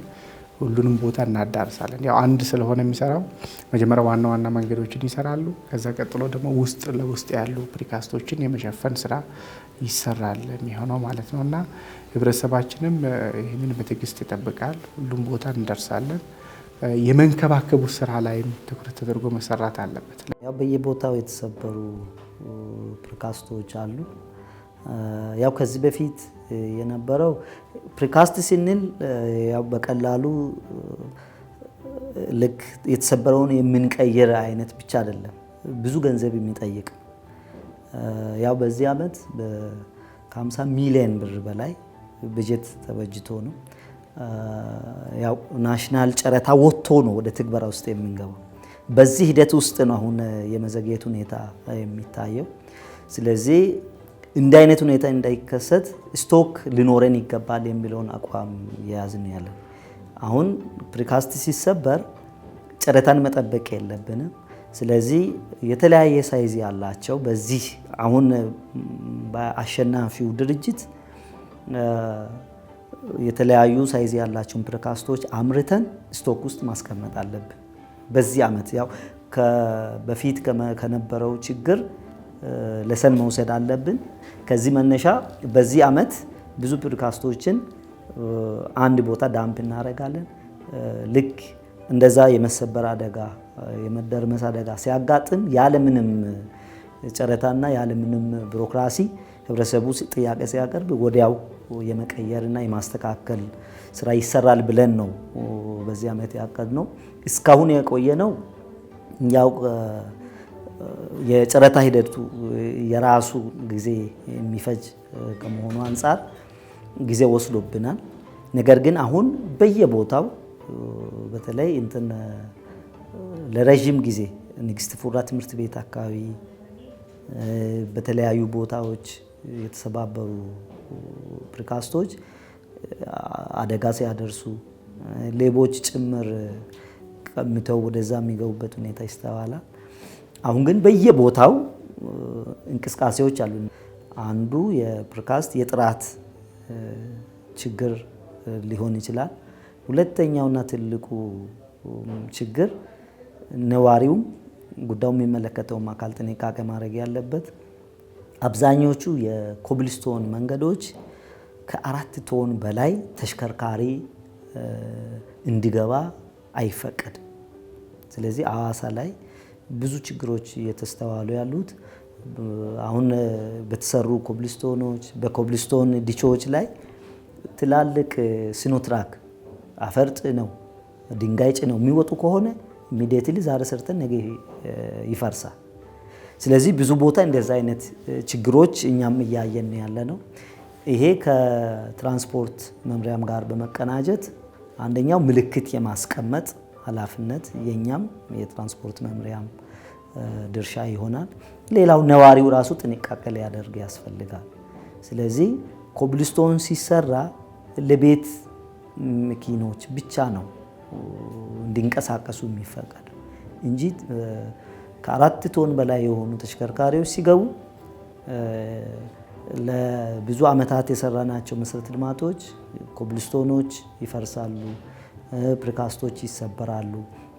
ሁሉንም ቦታ እናዳርሳለን። ያው አንድ ስለሆነ የሚሰራው መጀመሪያ ዋና ዋና መንገዶችን ይሰራሉ። ከዛ ቀጥሎ ደግሞ ውስጥ ለውስጥ ያሉ precast ኦችን የመሸፈን ስራ ይሰራል የሚሆነው ማለት ነው እና ህብረተሰባችንም ይህንን በትዕግስት ይጠብቃል። ሁሉም ቦታ እንደርሳለን። የመንከባከቡ ስራ ላይም ትኩረት ተደርጎ መሰራት አለበት። ያው በየቦታው የተሰበሩ precast ኦች አሉ። ያው ከዚህ በፊት የነበረው precast ስንል ያው በቀላሉ ልክ የተሰበረውን የምንቀይር አይነት ብቻ አይደለም፣ ብዙ ገንዘብ የሚጠይቅ። ያው በዚህ ዓመት ከ50 ሚሊዮን ብር በላይ በጀት ተበጅቶ ነው፣ ያው national ጨረታ ወጥቶ ነው ወደ ትግበራ ውስጥ የምንገባው። በዚህ ሂደት ውስጥ ነው አሁን የመዘግየት ሁኔታ የሚታየው። ስለዚህ እንዲህ አይነት ሁኔታ እንዳይከሰት stock ሊኖረን ይገባል የሚለውን አቋም የያዝን ያለን። አሁን precast ሲሰበር ጨረታን መጠበቅ የለብንም። ስለዚህ የተለያየ size ያላቸው በዚህ አሁን በአሸናፊው ድርጅት የተለያዩ size ያላቸውን precast ኦች አምርተን stock ውስጥ ማስቀመጥ አለብን። በዚህ ዓመት ያው በፊት ከነበረው ችግር lesson መውሰድ አለብን። ከዚህ መነሻ በዚህ ዓመት ብዙ precast ኦችን አንድ ቦታ dump እናደርጋለን። ልክ እንደዛ የመሰበር አደጋ፣ የመደርመስ አደጋ ሲያጋጥም ያለምንም ጨረታና ያለምንም ቢሮክራሲ ህብረተሰቡ ጥያቄ ሲያቀርብ ወዲያው የመቀየርና የማስተካከል ስራ ይሰራል ብለን ነው በዚህ ዓመት ያቀድነው። እስካሁን የቆየነው ያው የጨረታ ሂደቱ የራሱ ጊዜ የሚፈጅ ከመሆኑ አንጻር ጊዜ ወስዶብናል። ነገር ግን አሁን በየቦታው በተለይ እንትን ለረዥም ጊዜ ንግስት ፉራ ትምህርት ቤት አካባቢ በተለያዩ ቦታዎች የተሰባበሩ precast ኦች አደጋ ሲያደርሱ፣ ሌቦች ጭምር ቀምተው ወደዛ የሚገቡበት ሁኔታ ይስተዋላል። አሁን ግን በየቦታው እንቅስቃሴዎች አሉ። አንዱ የ precast የጥራት ችግር ሊሆን ይችላል። ሁለተኛውና ትልቁ ችግር ነዋሪውም ጉዳዩ የሚመለከተውም አካል ጥንቃቄ ማድረግ ያለበት አብዛኞቹ የኮብልስቶን መንገዶች ከ4 ቶን በላይ ተሽከርካሪ እንዲገባ አይፈቀድም። ስለዚህ ሐዋሳ ላይ ብዙ ችግሮች እየተስተዋሉ ያሉት አሁን በተሰሩ ኮብልስቶኖች በኮብልስቶን ditch ኦች ላይ ትላልቅ ሲኖትራክ አፈር ጭነው ድንጋይ ጭነው የሚወጡ ከሆነ immediately ዛሬ ሰርተን ነገ ይፈርሳል። ስለዚህ ብዙ ቦታ እንደዛ አይነት ችግሮች እኛም እያየን ያለ ነው። ይሄ ከትራንስፖርት መምሪያም ጋር በመቀናጀት አንደኛው ምልክት የማስቀመጥ ኃላፊነት የኛም የትራንስፖርት መምሪያም ድርሻ ይሆናል። ሌላው ነዋሪው ራሱ ጥንቃቄ ሊያደርግ ያስፈልጋል። ስለዚህ ኮብልስቶን ሲሰራ ለቤት መኪኖች ብቻ ነው እንዲንቀሳቀሱ የሚፈቀድ እንጂ ከ4 ቶን በላይ የሆኑ ተሽከርካሪዎች ሲገቡ ለብዙ አመታት የሰራናቸው መሰረተ ልማቶች ኮብልስቶኖች ይፈርሳሉ፣ precast ኦች ይሰበራሉ።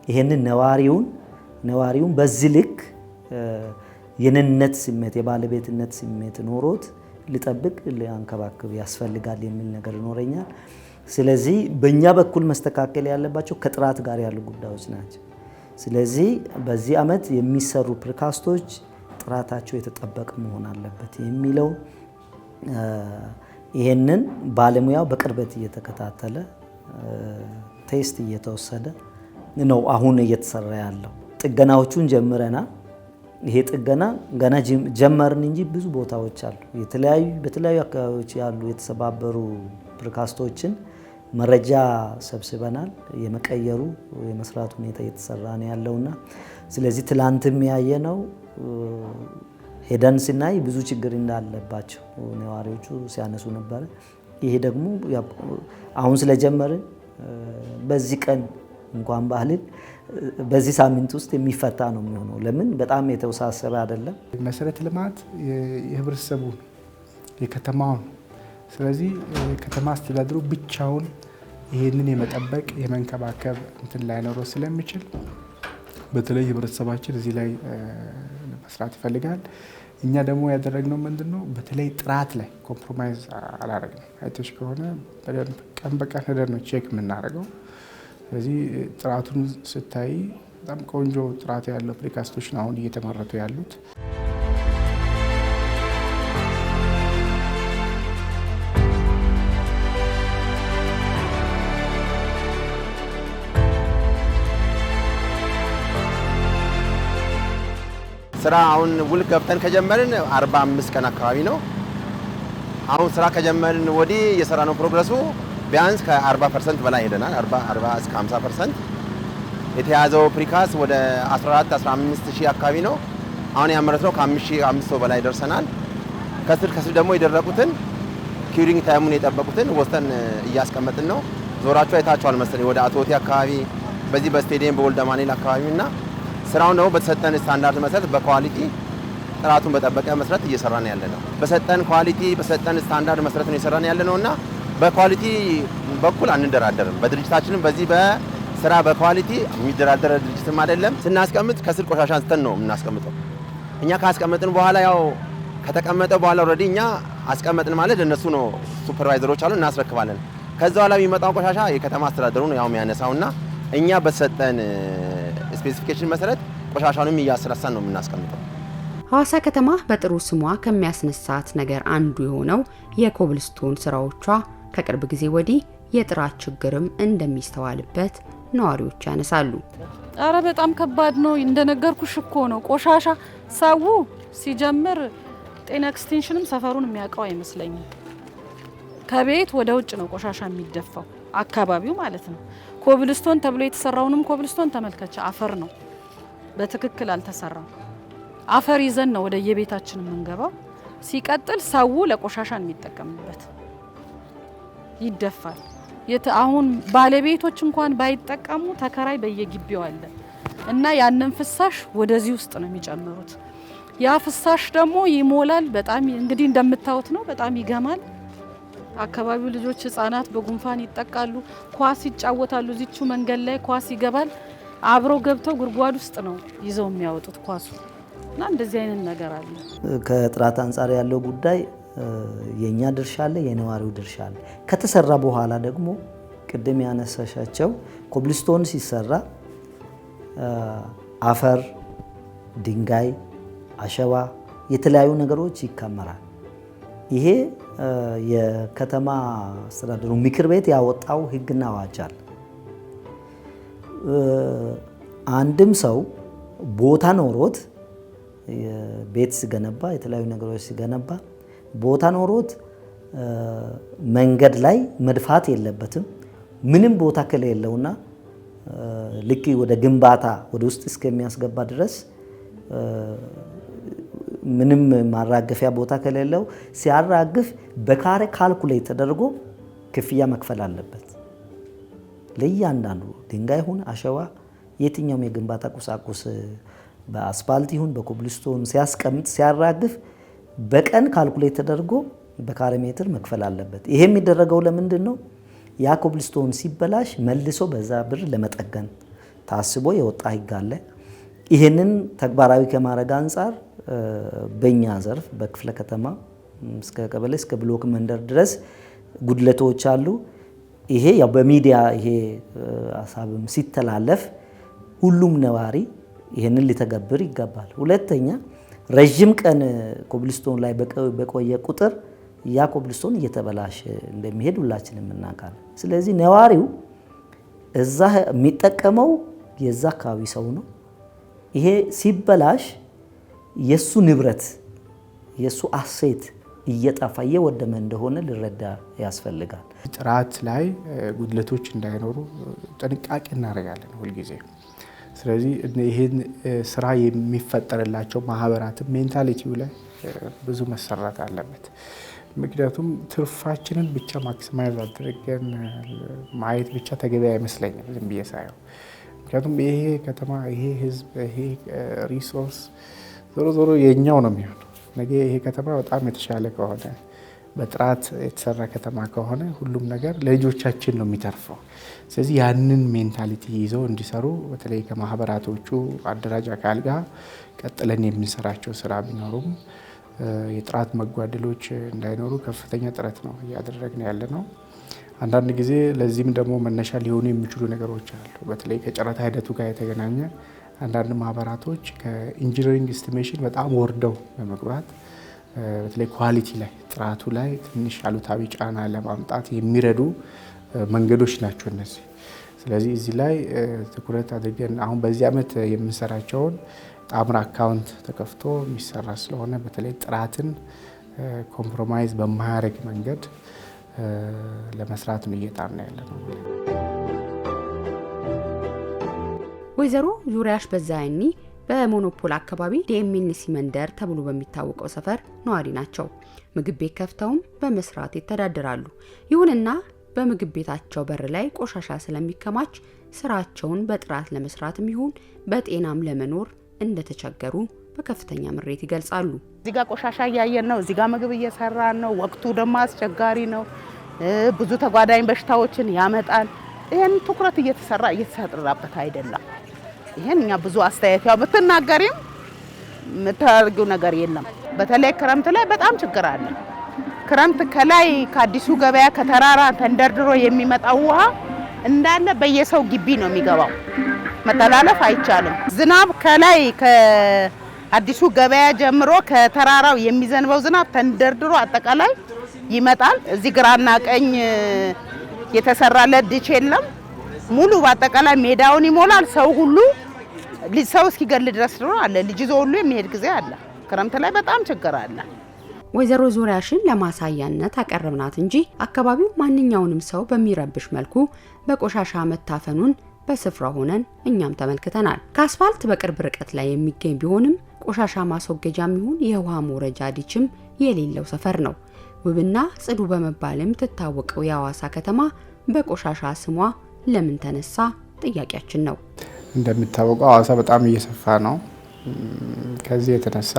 ይሄንን ነዋሪውን በዚህ ልክ የነነት ስሜት የባለቤትነት ስሜት ኖሮት ሊጠብቅ ሊያንከባክብ ያስፈልጋል የሚል ነገር ይኖረኛል። ስለዚህ በእኛ በኩል መስተካከል ያለባቸው ከጥራት ጋር ያሉ ጉዳዮች ናቸው። ስለዚህ በዚህ አመት የሚሰሩ precast ኦች ጥራታቸው የተጠበቀ መሆን አለበት የሚለው ይሄንን ባለሙያው በቅርበት እየተከታተለ test እየተወሰደ ነው አሁን እየተሰራ ያለው። ጥገናዎቹን ጀምረናል። ይሄ ጥገና ገና ጀመርን እንጂ ብዙ ቦታዎች አሉ። በተለያዩ አካባቢዎች ያሉ የተሰባበሩ precast ኦችን መረጃ ሰብስበናል። የመቀየሩ የመስራት ሁኔታ እየተሰራ ነው ያለውና ስለዚህ ትላንትም ያየነው ሄደን ስናይ ብዙ ችግር እንዳለባቸው ነዋሪዎቹ ሲያነሱ ነበር። ይሄ ደግሞ አሁን ስለጀመርን በዚህ ቀን እንኳን ባህልን በዚህ ሳምንት ውስጥ የሚፈታ ነው የሚሆነው። ለምን በጣም የተወሳሰበ አይደለም። መሰረተ ልማት የህብረተሰቡ የከተማው ነው። ስለዚህ ከተማ አስተዳደሩ ብቻውን ይሄንን የመጠበቅ የመንከባከብ እንትን ላይኖረው ስለሚችል በተለይ ህብረተሰባችን እዚህ ላይ መስራት ይፈልጋል። እኛ ደግሞ ያደረግነው ምንድነው? በተለይ ጥራት ላይ compromise አላደረግንም። አይተሽ ከሆነ በደንብ ቀን በቀን ሄደን ነው check የምናደርገው። ስለዚህ ጥራቱን ስታይ በጣም ቆንጆ ጥራት ያለው precast ኦች ነው አሁን እየተመረቱ ያሉት። ስራ አሁን ውል ገብተን ከጀመርን 45 ቀን አካባቢ ነው። አሁን ስራ ከጀመርን ወዲህ የሰራነው progress ኡ ቢያንስ ከ40% በላይ ሄደናል። 40 እስከ 50% የተያዘው precast ወደ 14 15 ሺህ አካባቢ ነው። አሁን ያመረትነው ከ5500 በላይ ደርሰናል። ከስር ከስር ደግሞ የደረቁትን curing time ኡን የጠበቁትን ወስተን እያስቀመጥን ነው። ዞራችሁ አይታችኋል መሰለኝ ወደ አቶቴ አካባቢ በዚህ በስቴዲየም በወልደ አማኑኤል አካባቢና ስራውን ደግሞ በተሰጠን ስታንዳርድ መሰረት በ quality ጥራቱን በጠበቀ መሰረት እየሰራን ያለነው። በሰጠን quality በሰጠን ስታንዳርድ መሰረት ነው እየሰራን ያለነውና በ quality በኩል አንደራደርም። በድርጅታችንም በዚህ በስራ በ quality የሚደራደር ድርጅትም አይደለም። ስናስቀምጥ ከስር ቆሻሻ አንስተን ነው የምናስቀምጠው። እኛ ካስቀመጥን በኋላ ያው ከተቀመጠ በኋላ already እኛ አስቀመጥን ማለት ለነሱ ነው፣ supervisor ኦች አሉ፣ እናስረክባለን። ከዛ በኋላ የሚመጣው ቆሻሻ የከተማ አስተዳደሩ ነው ያው የሚያነሳውና እኛ በሰጠን specification መሰረት ቆሻሻውንም እያስረሳን ነው የምናስቀምጠው። ሐዋሳ ከተማ በጥሩ ስሟ ከሚያስነሳት ነገር አንዱ የሆነው የኮብልስቶን ስራዎቿ ከቅርብ ጊዜ ወዲህ የጥራት ችግርም እንደሚስተዋልበት ነዋሪዎች ያነሳሉ። አረ በጣም ከባድ ነው። እንደነገርኩሽ እኮ ነው። ቆሻሻ ሰው ሲጀምር ጤና ኤክስቴንሽንም ሰፈሩን የሚያውቀው አይመስለኝም። ከቤት ወደ ውጭ ነው ቆሻሻ የሚደፋው አካባቢው ማለት ነው። ኮብልስቶን ተብሎ የተሰራውንም ኮብልስቶን ተመልከች፣ አፈር ነው፣ በትክክል አልተሰራም። አፈር ይዘን ነው ወደ የቤታችን የምንገባው። ሲቀጥል ሰው ለቆሻሻ የሚጠቀምበት ይደፋል። አሁን ባለቤቶች እንኳን ባይጠቀሙ ተከራይ በየግቢው አለ እና ያንን ፍሳሽ ወደዚህ ውስጥ ነው የሚጨምሩት። ያ ፍሳሽ ደግሞ ይሞላል። በጣም እንግዲህ እንደምታዩት ነው። በጣም ይገማል። አካባቢው ልጆች፣ ህጻናት በጉንፋን ይጠቃሉ። ኳስ ይጫወታሉ። እዚቹ መንገድ ላይ ኳስ ይገባል። አብረው ገብተው ጉድጓድ ውስጥ ነው ይዘው የሚያወጡት ኳሱ እና እንደዚህ አይነት ነገር አለ። ከጥራት አንጻር ያለው ጉዳይ የኛ ድርሻ አለ፣ የነዋሪው ድርሻ አለ። ከተሰራ በኋላ ደግሞ ቅድም ያነሳሻቸው ኮብልስቶን ሲሰራ አፈር፣ ድንጋይ፣ አሸዋ፣ የተለያዩ ነገሮች ይከመራል። ይሄ የከተማ አስተዳደሩ ምክር ቤት ያወጣው ሕግና አዋጅ አለ። አንድም ሰው ቦታ ኖሮት ቤት ሲገነባ፣ የተለያዩ ነገሮች ሲገነባ ቦታ ኖሮት መንገድ ላይ መድፋት የለበትም። ምንም ቦታ ከሌለውና ልክ ወደ ግንባታ ወደ ውስጥ እስከሚያስገባ ድረስ ምንም ማራገፊያ ቦታ ከሌለው ሲያራግፍ በካሬ calculate ተደርጎ ክፍያ መክፈል አለበት። ለእያንዳንዱ ድንጋይ ይሁን አሸዋ፣ የትኛውም የግንባታ ቁሳቁስ በአስፋልት ይሁን በኮብልስቶን ሲያስቀምጥ ሲያራግፍ በቀን calculate ተደርጎ በካሬ ሜትር መክፈል አለበት። ይሄ የሚደረገው ለምንድን ነው? ያ ኮብልስቶን ሲበላሽ መልሶ በዛ ብር ለመጠገን ታስቦ የወጣ ሕግ አለ። ይህንን ተግባራዊ ከማድረግ አንጻር በእኛ ዘርፍ በክፍለ ከተማ እስከ ቀበሌ እስከ ብሎክ መንደር ድረስ ጉድለቶች አሉ። ይሄ ያው በሚዲያ ይሄ ሀሳብም ሲተላለፍ ሁሉም ነዋሪ ይህንን ሊተገብር ይገባል። ሁለተኛ ረዥም ቀን ኮብልስቶን ላይ በቆየ ቁጥር ያ ኮብልስቶን እየተበላሸ እንደሚሄድ ሁላችንም እናውቃለን። ስለዚህ ነዋሪው እዛ የሚጠቀመው የዛ አካባቢ ሰው ነው። ይሄ ሲበላሽ የሱ ንብረት የሱ asset እየጠፋ እየወደመ እንደሆነ ሊረዳ ያስፈልጋል። ጥራት ላይ ጉድለቶች እንዳይኖሩ ጥንቃቄ እናደርጋለን ሁልጊዜ። ስለዚህ ይህን ስራ የሚፈጠርላቸው ማህበራትም mentality ው ላይ ብዙ መሰራት አለበት። ምክንያቱም ትርፋችንን ብቻ maximize አድርገን ማየት ብቻ ተገቢ አይመስለኝም ዝም ብዬ ሳየው። ምክንያቱም ይሄ ከተማ፣ ይሄ ህዝብ፣ ይሄ resource ዞሮ ዞሮ የኛው ነው የሚሆነው። ነገ ይሄ ከተማ በጣም የተሻለ ከሆነ፣ በጥራት የተሰራ ከተማ ከሆነ ሁሉም ነገር ለልጆቻችን ነው የሚተርፈው። ስለዚህ ያንን mentality ይዘው እንዲሰሩ በተለይ ከማህበራቶቹ አደራጅ አካል ጋር ቀጥለን የምንሰራቸው ስራ ቢኖሩም የጥራት መጓደሎች እንዳይኖሩ ከፍተኛ ጥረት ነው እያደረግን ያለ ነው። አንዳንድ ጊዜ ለዚህም ደግሞ መነሻ ሊሆኑ የሚችሉ ነገሮች አሉ። በተለይ ከጨረታ ሂደቱ ጋር የተገናኘ አንዳንድ ማህበራቶች ከ engineering estimation በጣም ወርደው በመግባት በተለይ quality ላይ፣ ጥራቱ ላይ ትንሽ አሉታዊ ጫና ለማምጣት የሚረዱ መንገዶች ናቸው እነዚህ። ስለዚህ እዚህ ላይ ትኩረት አድርገን አሁን በዚህ ዓመት የምንሰራቸውን ጣምራ account ተከፍቶ የሚሰራ ስለሆነ በተለይ ጥራትን compromise በማያደርግ መንገድ ለመስራት ነው እየጣርን ያለ ነው። ወይዘሮ ዙሪያሽ በዛይኒ በሞኖፖል አካባቢ ዲኤምኤንሲ መንደር ተብሎ በሚታወቀው ሰፈር ነዋሪ ናቸው። ምግብ ቤት ከፍተውም በመስራት ይተዳደራሉ። ይሁንና በምግብ ቤታቸው በር ላይ ቆሻሻ ስለሚከማች ስራቸውን በጥራት ለመስራትም ይሁን በጤናም ለመኖር እንደተቸገሩ በከፍተኛ ምሬት ይገልጻሉ። እዚህ ጋር ቆሻሻ እያየን ነው። እዚህ ጋር ምግብ እየሰራን ነው። ወቅቱ ደግሞ አስቸጋሪ ነው። ብዙ ተጓዳኝ በሽታዎችን ያመጣል። ይሄን ትኩረት እየተሰራበት አይደለም። ይሄን እኛ ብዙ አስተያየት ያው ብትናገሪም የምታደርጊው ነገር የለም። በተለይ ክረምት ላይ በጣም ችግር አለ። ክረምት ከላይ ከአዲሱ ገበያ ከተራራ ተንደርድሮ የሚመጣው ውሃ እንዳለ በየሰው ግቢ ነው የሚገባው። መተላለፍ አይቻልም። ዝናብ ከላይ ከአዲሱ ገበያ ጀምሮ ከተራራው የሚዘንበው ዝናብ ተንደርድሮ አጠቃላይ ይመጣል። እዚህ ግራና ቀኝ የተሰራለት ditch የለም። ሙሉ በአጠቃላይ ሜዳውን ይሞላል። ሰው ሁሉ ሰው እስኪገል ድረስ ድሮ አለ። ልጅ ይዞ ሁሉ የሚሄድ ጊዜ አለ። ክረምት ላይ በጣም ችግር አለ። ወይዘሮ ዙሪያሽን ለማሳያነት አቀረብናት እንጂ አካባቢው ማንኛውንም ሰው በሚረብሽ መልኩ በቆሻሻ መታፈኑን በስፍራው ሆነን እኛም ተመልክተናል። ከአስፋልት በቅርብ ርቀት ላይ የሚገኝ ቢሆንም ቆሻሻ ማስወገጃም ይሁን የውሃ መውረጃ ditch ም የሌለው ሰፈር ነው። ውብና ጽዱ በመባልም ትታወቀው የሐዋሳ ከተማ በቆሻሻ ስሟ ለምን ተነሳ ጥያቄያችን ነው። እንደሚታወቀው ሐዋሳ በጣም እየሰፋ ነው። ከዚህ የተነሳ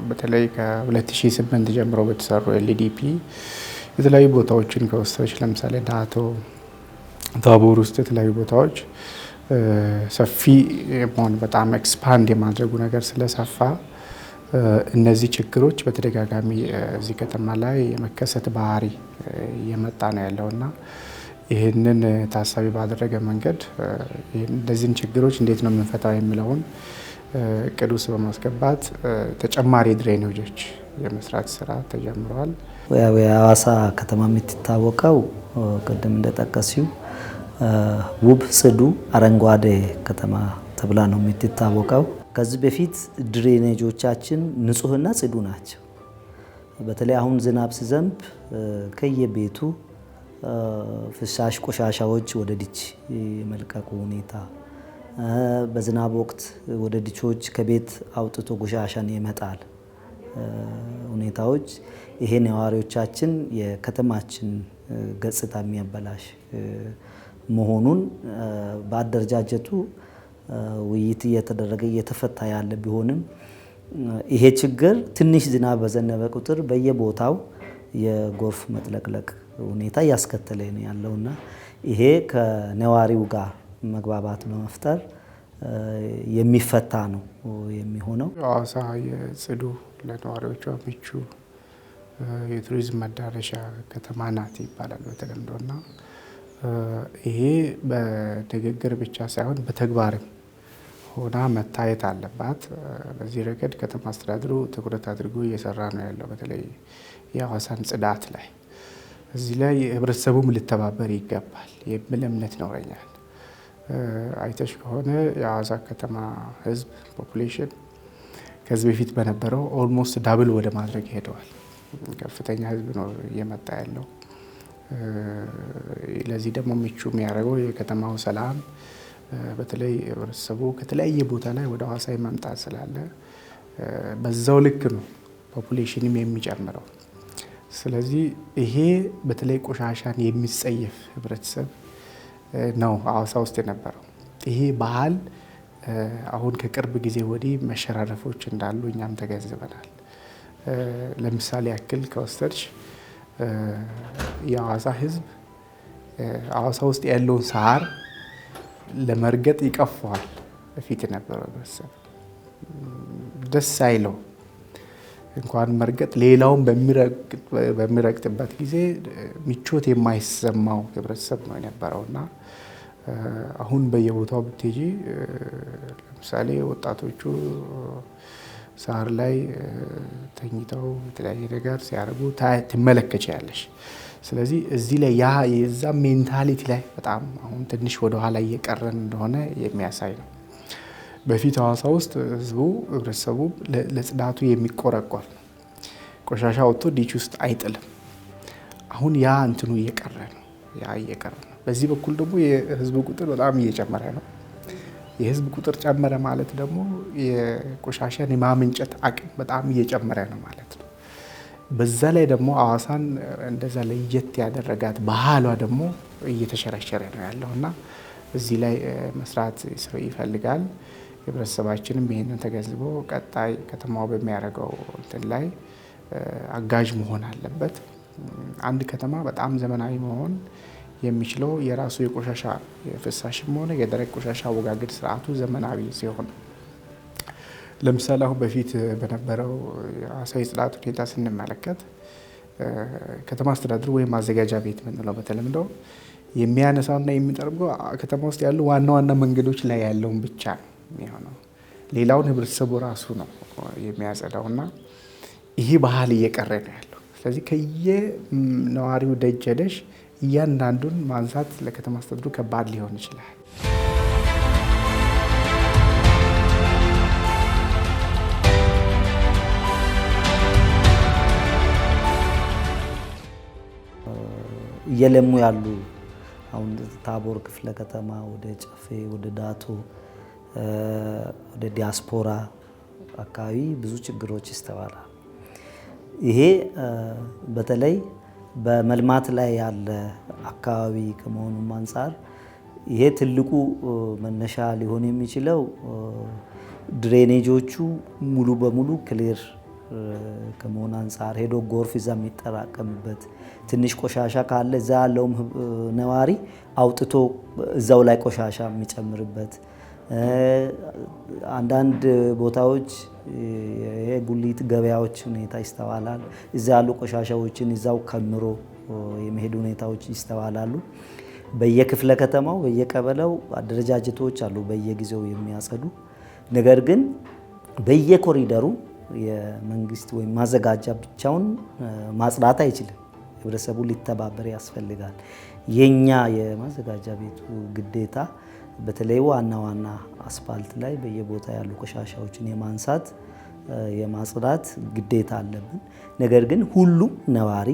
በተለይ ከ2008 ጀምሮ በተሰሩ LDP የተለያዩ ቦታዎችን ከወሰድሽ ለምሳሌ ዳቶ፣ ታቦር ውስጥ የተለያዩ ቦታዎች ሰፊ መሆን በጣም expand የማድረጉ ነገር ስለሰፋ እነዚህ ችግሮች በተደጋጋሚ እዚህ ከተማ ላይ የመከሰት ባህሪ እየመጣ ነው ያለውና ይህንን ታሳቢ ባደረገ መንገድ እነዚህን ችግሮች እንዴት ነው የምንፈታው የሚለውን እቅድ ውስጥ በማስገባት ተጨማሪ drainage ኦች የመስራት ስራ ተጀምሯል። ያው የሐዋሳ ከተማ የምትታወቀው ቅድም እንደጠቀስሽው ውብ፣ ጽዱ፣ አረንጓዴ ከተማ ተብላ ነው የምትታወቀው። ከዚህ በፊት drainage ኦቻችን ንጹህና ጽዱ ናቸው። በተለይ አሁን ዝናብ ሲዘንብ ከየቤቱ ፍሳሽ ቆሻሻዎች ወደ ditch የመልቀቁ ሁኔታ፣ በዝናብ ወቅት ወደ ditch ኦች ከቤት አውጥቶ ቆሻሻን የመጣል ሁኔታዎች ይሄ ነዋሪዎቻችን የከተማችን ገጽታ የሚያበላሽ መሆኑን በአደረጃጀቱ ውይይት እየተደረገ እየተፈታ ያለ ቢሆንም ይሄ ችግር ትንሽ ዝናብ በዘነበ ቁጥር በየቦታው የጎርፍ መጥለቅለቅ ሁኔታ እያስከተለ ነው ያለውና ይሄ ከነዋሪው ጋር መግባባት በመፍጠር የሚፈታ ነው የሚሆነው። ሐዋሳ የጽዱ፣ ለነዋሪዎቿ ምቹ የቱሪዝም መዳረሻ ከተማ ናት ይባላል በተለምዶና ይሄ በንግግር ብቻ ሳይሆን በተግባርም ሆና መታየት አለባት። በዚህ ረገድ ከተማ አስተዳደሩ ትኩረት አድርጎ እየሰራ ነው ያለው፣ በተለይ የሐዋሳን ጽዳት ላይ። እዚህ ላይ ህብረተሰቡም ሊተባበር ይገባል የሚል እምነት ይኖረኛል። አይተሽ ከሆነ የሐዋሳ ከተማ ህዝብ population ከዚህ በፊት በነበረው almost double ወደ ማድረግ ሄደዋል። ከፍተኛ ህዝብ ነው እየመጣ ያለው። ለዚህ ደግሞ ምቹ የሚያደርገው የከተማው ሰላም፣ በተለይ ህብረተሰቡ ከተለያየ ቦታ ላይ ወደ ሐዋሳ መምጣት ስላለ በዛው ልክ ነው population ም የሚጨምረው። ስለዚህ ይሄ በተለይ ቆሻሻን የሚጸየፍ ህብረተሰብ ነው ሐዋሳ ውስጥ የነበረው። ይሄ ባህል አሁን ከቅርብ ጊዜ ወዲህ መሸራረፎች እንዳሉ እኛም ተገንዝበናል። ለምሳሌ ያክል ከወሰድሽ የሐዋሳ ህዝብ ሐዋሳ ውስጥ ያለውን ሳር ለመርገጥ ይቀፈዋል። በፊት የነበረው ህብረተሰብ ደስ አይለው እንኳን መርገጥ፣ ሌላውን በሚረግጥበት ጊዜ ምቾት የማይሰማው ህብረተሰብ ነው የነበረውና አሁን በየቦታው ብትሄጂ ለምሳሌ ወጣቶቹ ሳር ላይ ተኝተው የተለያየ ነገር ሲያደርጉ ትመለከቻለሽ። ስለዚህ እዚህ ላይ ያ የዛ mentality ላይ በጣም አሁን ትንሽ ወደ ኋላ እየቀረን እንደሆነ የሚያሳይ ነው። በፊት ሐዋሳ ውስጥ ህዝቡ ህብረተሰቡ ለጽዳቱ የሚቆረቆር ነው። ቆሻሻ ወጥቶ ditch ውስጥ አይጥልም። አሁን ያ እንትኑ እየቀረ ነው። ያ እየቀረ ነው። በዚህ በኩል ደግሞ የህዝቡ ቁጥር በጣም እየጨመረ ነው። የህዝብ ቁጥር ጨመረ ማለት ደግሞ የቆሻሻን የማመንጨት አቅም በጣም እየጨመረ ነው ማለት ነው። በዛ ላይ ደግሞ ሐዋሳን እንደዛ ለየት ያደረጋት ባህሏ ደግሞ እየተሸረሸረ ነው ያለውና እዚህ ላይ መስራት ይፈልጋል። ህብረተሰባችንም ይሄንን ተገንዝቦ ቀጣይ ከተማው በሚያደርገው እንትን ላይ አጋዥ መሆን አለበት። አንድ ከተማ በጣም ዘመናዊ መሆን የሚችለው የራሱ የቆሻሻ የፍሳሽም ሆነ የደረቅ ቆሻሻ አወጋገድ ስርዓቱ ዘመናዊ ሲሆን፣ ለምሳሌ አሁን በፊት በነበረው የሐዋሳ የጽዳት ሁኔታ ስንመለከት ከተማ አስተዳደሩ ወይም ማዘጋጃ ቤት የምንለው በተለምዶ የሚያነሳውና የሚጠርገው ከተማ ውስጥ ያሉ ዋና ዋና መንገዶች ላይ ያለውን ብቻ ነው የሚሆነው። ሌላውን ህብረተሰቡ ራሱ ነው የሚያጸዳውና ይሄ ባህል እየቀረ ነው ያለው። ስለዚህ ከየነዋሪው ደጅ ሄደሽ እያንዳንዱን ማንሳት ለከተማ አስተዳደሩ ከባድ ሊሆን ይችላል። እየለሙ ያሉ አሁን ታቦር ክፍለ ከተማ ወደ ጨፌ፣ ወደ ዳቶ፣ ወደ ዲያስፖራ አካባቢ ብዙ ችግሮች ይስተዋላል። ይሄ በተለይ በመልማት ላይ ያለ አካባቢ ከመሆኑም አንጻር ይሄ ትልቁ መነሻ ሊሆን የሚችለው Drainage ኦቹ ሙሉ በሙሉ clear ከመሆን አንጻር ሄዶ ጎርፍ እዛ የሚጠራቀምበት፣ ትንሽ ቆሻሻ ካለ እዛ ያለውም ነዋሪ አውጥቶ እዛው ላይ ቆሻሻ የሚጨምርበት፣ አንዳንድ ቦታዎች የጉሊት ገበያዎች ሁኔታ ይስተዋላል። እዛ ያሉ ቆሻሻዎችን እዛው ከምሮ የመሄድ ሁኔታዎች ይስተዋላሉ። በየክፍለ ከተማው በየቀበሌው አደረጃጀቶች አሉ በየጊዜው የሚያጸዱ። ነገር ግን በየኮሪደሩ የመንግስት ወይም ማዘጋጃ ብቻውን ማጽዳት አይችልም። ህብረተሰቡ ሊተባበር ያስፈልጋል። የኛ የማዘጋጃ ቤቱ ግዴታ በተለይ ዋና ዋና አስፋልት ላይ በየቦታ ያሉ ቆሻሻዎችን የማንሳት፣ የማጽዳት ግዴታ አለብን። ነገር ግን ሁሉም ነዋሪ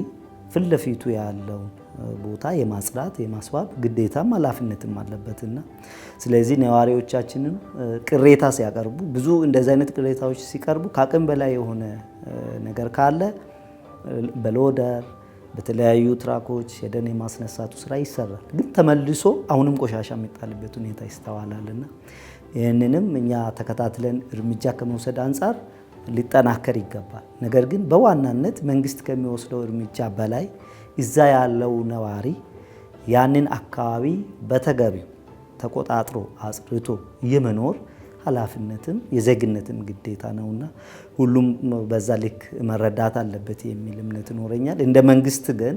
ፊት ለፊቱ ያለውን ቦታ የማጽዳት፣ የማስዋብ ግዴታም ኃላፊነትም አለበትና ስለዚህ ነዋሪዎቻችንም ቅሬታ ሲያቀርቡ፣ ብዙ እንደዚህ አይነት ቅሬታዎች ሲቀርቡ፣ ከአቅም በላይ የሆነ ነገር ካለ በ loader፣ በተለያዩ truck ኦች ሄደን የማስነሳቱ ስራ ይሰራል። ግን ተመልሶ አሁንም ቆሻሻ የሚጣልበት ሁኔታ ይስተዋላልና ይህንንም እኛ ተከታትለን እርምጃ ከመውሰድ አንጻር ሊጠናከር ይገባል። ነገር ግን በዋናነት መንግስት ከሚወስደው እርምጃ በላይ እዛ ያለው ነዋሪ ያንን አካባቢ በተገቢው ተቆጣጥሮ አጽድቶ የመኖር ኃላፊነትም የዜግነትም ግዴታ ነውና ሁሉም በዛ ልክ መረዳት አለበት የሚል እምነት ይኖረኛል። እንደ መንግስት ግን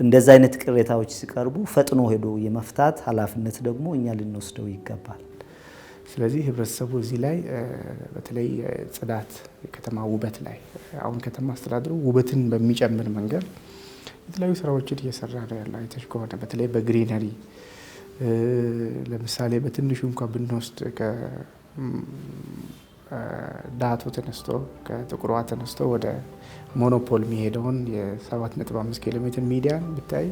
እንደዛ አይነት ቅሬታዎች ሲቀርቡ ፈጥኖ ሄዶ የመፍታት ኃላፊነት ደግሞ እኛ ልንወስደው ይገባል። ስለዚህ ህብረተሰቡ እዚህ ላይ በተለይ ጽዳት፣ የከተማ ውበት ላይ አሁን ከተማ አስተዳደሩ ውበትን በሚጨምር መንገድ የተለያዩ ስራዎችን እየሰራ ነው ያለው። አይተሽ ከሆነ በተለይ በ greenery፣ ለምሳሌ በትንሹ እንኳ ብንወስድ ከዳቶ ተነስቶ፣ ከጥቁሯ ተነስቶ ወደ ሞኖፖል የሚሄደውን የ7.5 ኪሎ ሜትር median ብታይ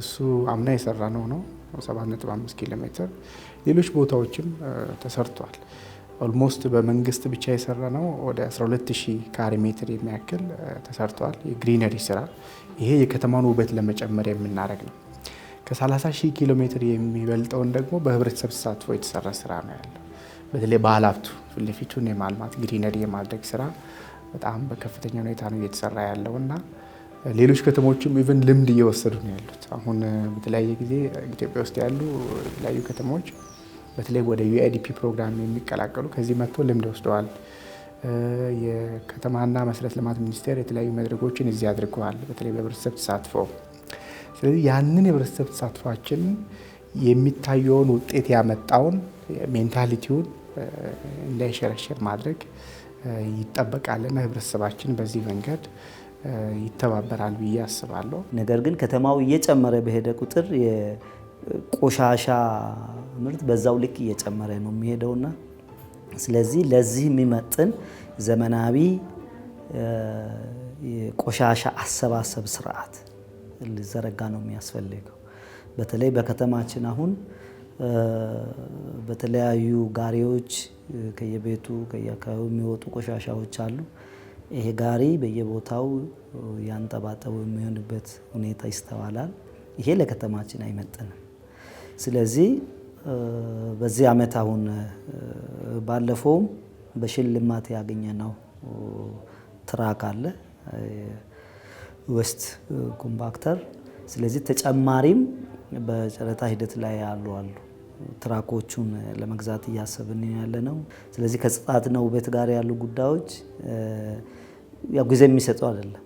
እሱ አምና የሰራ ነው፣ 7.5 ኪሎ ሜትር። ሌሎች ቦታዎችም ተሰርቷል። Almost በመንግስት ብቻ የሰራ ነው ወደ 12,000 ካሬ ሜትር የሚያክል ተሰርቷል። የ greenery ስራ ይሄ የከተማን ውበት ለመጨመር የምናደርግ ነው። ከ30 ሺህ ኪሎ ሜትር የሚበልጠውን ደግሞ በህብረተሰብ ተሳትፎ የተሰራ ስራ ነው ያለው። በተለይ ባለሀብቱ ፊት ለፊቱን የማልማት፣ greenery የማድረግ ስራ በጣም በከፍተኛ ሁኔታ ነው እየተሰራ ያለው እና ሌሎች ከተሞችም even ልምድ እየወሰዱ ነው ያሉት። አሁን በተለያየ ጊዜ ኢትዮጵያ ውስጥ ያሉ የተለያዩ ከተሞች በተለይ ወደ UIIDP ፕሮግራም የሚቀላቀሉ ከዚህ መጥቶ ልምድ ወስደዋል። የከተማና መሰረተ ልማት ሚኒስቴር የተለያዩ መድረኮችን እዚህ አድርገዋል፣ በተለይ በህብረተሰብ ተሳትፎ። ስለዚህ ያንን የህብረተሰብ ተሳትፏችን የሚታየውን ውጤት ያመጣውን mentality ውን እንዳይሸረሸር ማድረግ ይጠበቃልና ህብረተሰባችን በዚህ መንገድ ይተባበራል ብዬ አስባለሁ። ነገር ግን ከተማው እየጨመረ በሄደ ቁጥር የቆሻሻ ምርት በዛው ልክ እየጨመረ ነው የሚሄደውና ስለዚህ ለዚህ የሚመጥን ዘመናዊ የቆሻሻ አሰባሰብ ስርዓት ሊዘረጋ ነው የሚያስፈልገው። በተለይ በከተማችን አሁን በተለያዩ ጋሪዎች ከየቤቱ ከየአካባቢው የሚወጡ ቆሻሻዎች አሉ። ይሄ ጋሪ በየቦታው ያንጠባጠቡ የሚሆንበት ሁኔታ ይስተዋላል። ይሄ ለከተማችን አይመጥንም። ስለዚህ በዚህ አመት አሁን ባለፈውም በሽልማት ያገኘነው truck አለ፣ waste compactor። ስለዚህ ተጨማሪም በጨረታ ሂደት ላይ ያሉ አሉ። Truck ኦቹን ለመግዛት እያሰብን ያለ ነው። ስለዚህ ከጽዳትና ውበት ጋር ያሉ ጉዳዮች ያው ጊዜ የሚሰጠው አይደለም።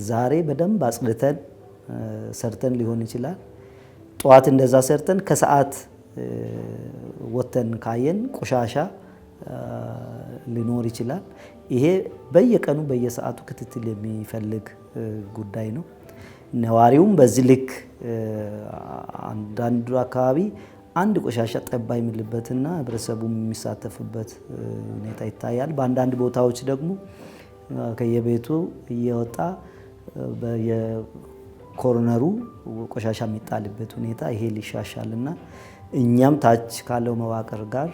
ዛሬ በደንብ አጽድተን ሰርተን ሊሆን ይችላል። ጠዋት እንደዛ ሰርተን ከሰዓት ወጥተን ካየን ቆሻሻ ሊኖር ይችላል። ይሄ በየቀኑ በየሰዓቱ ክትትል የሚፈልግ ጉዳይ ነው። ነዋሪውም በዚህ ልክ አንዳንዱ አካባቢ አንድ ቆሻሻ ጠባ የሚልበትና ህብረተሰቡ የሚሳተፍበት ሁኔታ ይታያል። በአንዳንድ ቦታዎች ደግሞ ከየቤቱ እየወጣ በየ corner ኡ ቆሻሻ የሚጣልበት ሁኔታ፣ ይሄ ሊሻሻልና እኛም ታች ካለው መዋቅር ጋር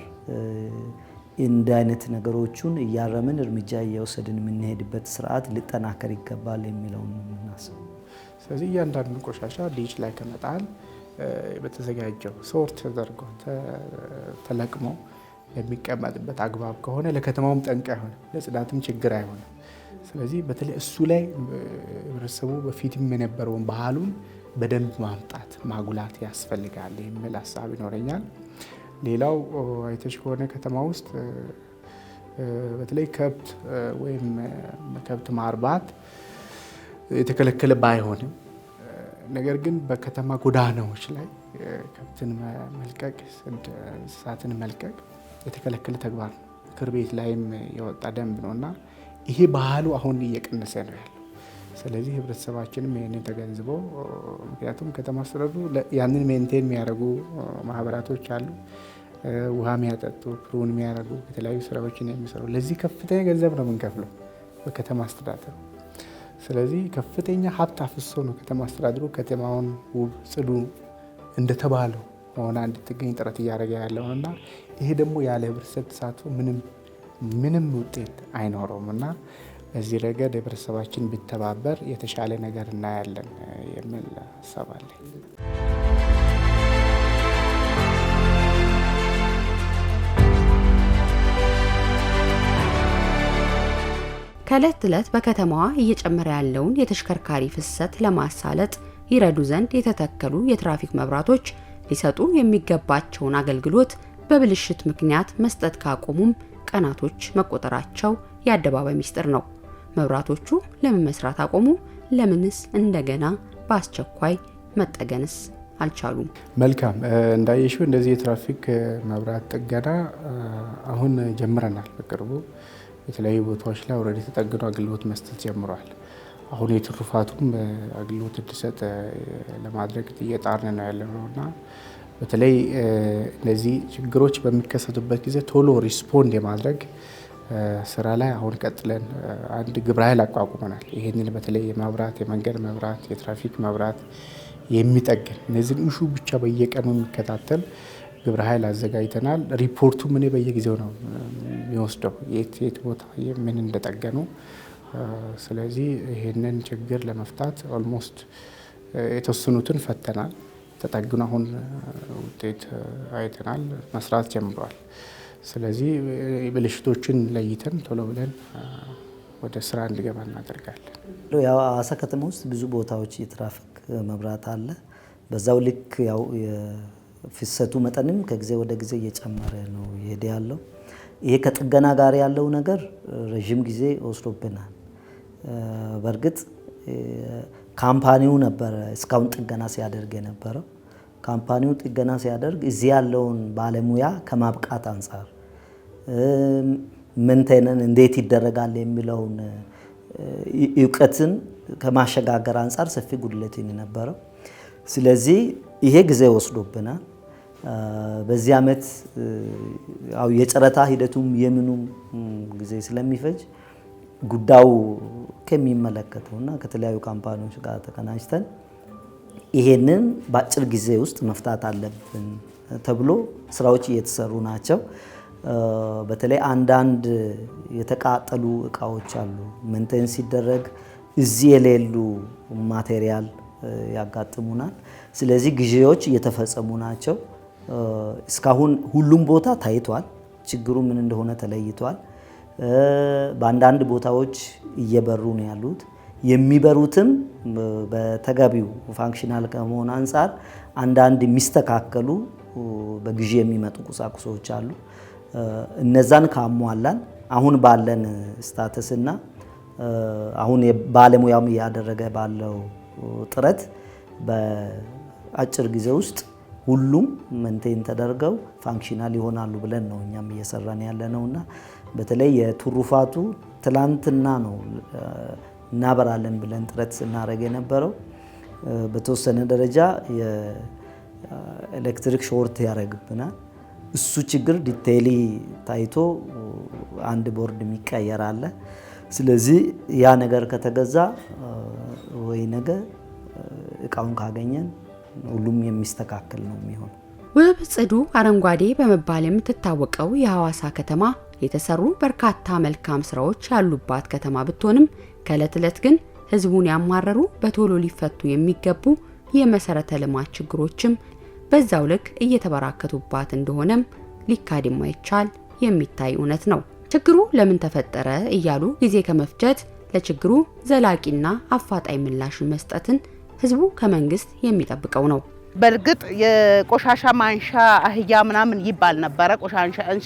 እንደ አይነት ነገሮቹን እያረምን እርምጃ እየወሰድን የምንሄድበት ስርዓት ሊጠናከር ይገባል የሚለውን ነው የምናስበው። ስለዚህ እያንዳንዱ ቆሻሻ ditch ላይ ከመጣል በተዘጋጀው sort ተደርጎ ተለቅሞ በሚቀመጥበት አግባብ ከሆነ ለከተማውም ጠንቅ አይሆንም፣ ለጽዳትም ችግር አይሆንም። ስለዚህ በተለይ እሱ ላይ ህብረተሰቡ በፊትም የነበረውን ባህሉን በደንብ ማምጣት ማጉላት ያስፈልጋል የሚል ሀሳብ ይኖረኛል። ሌላው አይተሽ ከሆነ ከተማ ውስጥ በተለይ ከብት ወይም ከብት ማርባት የተከለከለ ባይሆንም፣ ነገር ግን በከተማ ጎዳናዎች ላይ ከብትን መልቀቅ፣ እንስሳትን መልቀቅ የተከለከለ ተግባር ነው። ምክር ቤት ላይም የወጣ ደንብ ነው እና ይሄ ባህሉ አሁን እየቀነሰ ነው ያለው። ስለዚህ ህብረተሰባችንም ይህንን ተገንዝቦ፣ ምክንያቱም ከተማ አስተዳደሩ ያንን maintain የሚያደርጉ ማህበራቶች አሉ፣ ውሃ የሚያጠጡ፣ prune የሚያደርጉ፣ የተለያዩ ስራዎችን የሚሰሩ፣ ለዚህ ከፍተኛ ገንዘብ ነው የምንከፍለው በከተማ አስተዳደሩ። ስለዚህ ከፍተኛ ሀብት አፍሶ ነው ከተማ አስተዳደሩ ከተማውን ውብ፣ ጽዱ እንደተባለው ሆና እንድትገኝ ጥረት እያደረገ ያለው እና ይሄ ደግሞ ያለ ህብረተሰብ ተሳትፎ ምንም ምንም ውጤት አይኖረውም እና በዚህ ረገድ ህብረተሰባችን ቢተባበር የተሻለ ነገር እናያለን የሚል ሀሳብ አለኝ። ከእለት ዕለት በከተማዋ እየጨመረ ያለውን የተሽከርካሪ ፍሰት ለማሳለጥ ይረዱ ዘንድ የተተከሉ የትራፊክ መብራቶች ሊሰጡ የሚገባቸውን አገልግሎት በብልሽት ምክንያት መስጠት ካቆሙም ቀናቶች መቆጠራቸው የአደባባይ ሚስጥር ነው። መብራቶቹ ለምን መስራት አቆሙ? ለምንስ እንደገና በአስቸኳይ መጠገንስ አልቻሉም? መልካም፣ እንዳየሽው እንደዚህ የትራፊክ መብራት ጥገና አሁን ጀምረናል። በቅርቡ የተለያዩ ቦታዎች ላይ already ተጠግኖ አገልግሎት መስጠት ጀምሯል። አሁን የትሩፋቱም አገልግሎት እንዲሰጥ ለማድረግ እየጣርን ነው ያለነው እና በተለይ እነዚህ ችግሮች በሚከሰቱበት ጊዜ ቶሎ respond የማድረግ ስራ ላይ አሁን ቀጥለን አንድ ግብረ ኃይል አቋቁመናል። ይህንን በተለይ የመብራት፣ የመንገድ መብራት፣ የትራፊክ መብራት የሚጠግን፣ እነዚህን issue ብቻ በየቀኑ የሚከታተል ግብረ ኃይል አዘጋጅተናል። ሪፖርቱም እኔ በየጊዜው ነው የሚወስደው፣ የት የት ቦታ ምን እንደጠገኑ። ስለዚህ ይህንን ችግር ለመፍታት almost የተወሰኑትን ፈተናል። ተጠግኖ አሁን ውጤት አይተናል፣ መስራት ጀምረዋል። ስለዚህ ብልሽቶችን ለይተን ቶሎ ብለን ወደ ስራ እንዲገባ እናደርጋለን። ያው ሐዋሳ ከተማ ውስጥ ብዙ ቦታዎች የትራፊክ መብራት አለ። በዛው ልክ ያው የፍሰቱ መጠንም ከጊዜ ወደ ጊዜ እየጨመረ ነው እየሄደ ያለው። ይሄ ከጥገና ጋር ያለው ነገር ረዥም ጊዜ ወስዶብናል። በእርግጥ company ው ነበረ እስካሁን ጥገና ሲያደርግ የነበረው። Company ው ጥገና ሲያደርግ እዚህ ያለውን ባለሙያ ከማብቃት አንጻር፣ maintenance እንዴት ይደረጋል የሚለውን እውቀትን ከማሸጋገር አንጻር ሰፊ ጉድለት ነበረው። ስለዚህ ይሄ ጊዜ ወስዶብናል። በዚህ አመት ያው የጨረታ ሂደቱም የምኑም ጊዜ ስለሚፈጅ ጉዳዩ ከሚመለከተውና ከተለያዩ company ዎች ጋር ተቀናጅተን ይሄንን በአጭር ጊዜ ውስጥ መፍታት አለብን ተብሎ ስራዎች እየተሰሩ ናቸው። በተለይ አንዳንድ የተቃጠሉ እቃዎች አሉ። Maintenance ሲደረግ እዚህ የሌሉ material ያጋጥሙናል። ስለዚህ ግዢዎች እየተፈጸሙ ናቸው። እስካሁን ሁሉም ቦታ ታይቷል። ችግሩ ምን እንደሆነ ተለይቷል። በአንዳንድ ቦታዎች እየበሩ ነው ያሉት። የሚበሩትም በተገቢው functional ከመሆን አንጻር አንዳንድ የሚስተካከሉ በግዢ የሚመጡ ቁሳቁሶች አሉ። እነዛን ካሟላን አሁን ባለን status እና አሁን ባለሙያውም እያደረገ ባለው ጥረት በአጭር ጊዜ ውስጥ ሁሉም maintain ተደርገው functional ይሆናሉ ብለን ነው እኛም እየሰራን ያለነውና በተለይ የትሩፋቱ ትላንትና ነው እናበራለን ብለን ጥረት ስናደርግ የነበረው። በተወሰነ ደረጃ የኤሌክትሪክ short ያደርግብናል። እሱ ችግር detail ታይቶ አንድ ቦርድ የሚቀየር አለ። ስለዚህ ያ ነገር ከተገዛ ወይ ነገ እቃውን ካገኘን ሁሉም የሚስተካከል ነው የሚሆነው። ውብ፣ ጽዱ፣ አረንጓዴ በመባል የምትታወቀው የሐዋሳ ከተማ የተሰሩ በርካታ መልካም ስራዎች ያሉባት ከተማ ብትሆንም ከእለት እለት ግን ህዝቡን ያማረሩ፣ በቶሎ ሊፈቱ የሚገቡ የመሰረተ ልማት ችግሮችም በዛው ልክ እየተበራከቱባት እንደሆነም ሊካድ የማይቻል የሚታይ እውነት ነው። ችግሩ ለምን ተፈጠረ እያሉ ጊዜ ከመፍጀት ለችግሩ ዘላቂና አፋጣኝ ምላሽን መስጠትን ህዝቡ ከመንግስት የሚጠብቀው ነው። በእርግጥ የቆሻሻ ማንሻ አህያ ምናምን ይባል ነበረ። ቆሻሻ እንጂ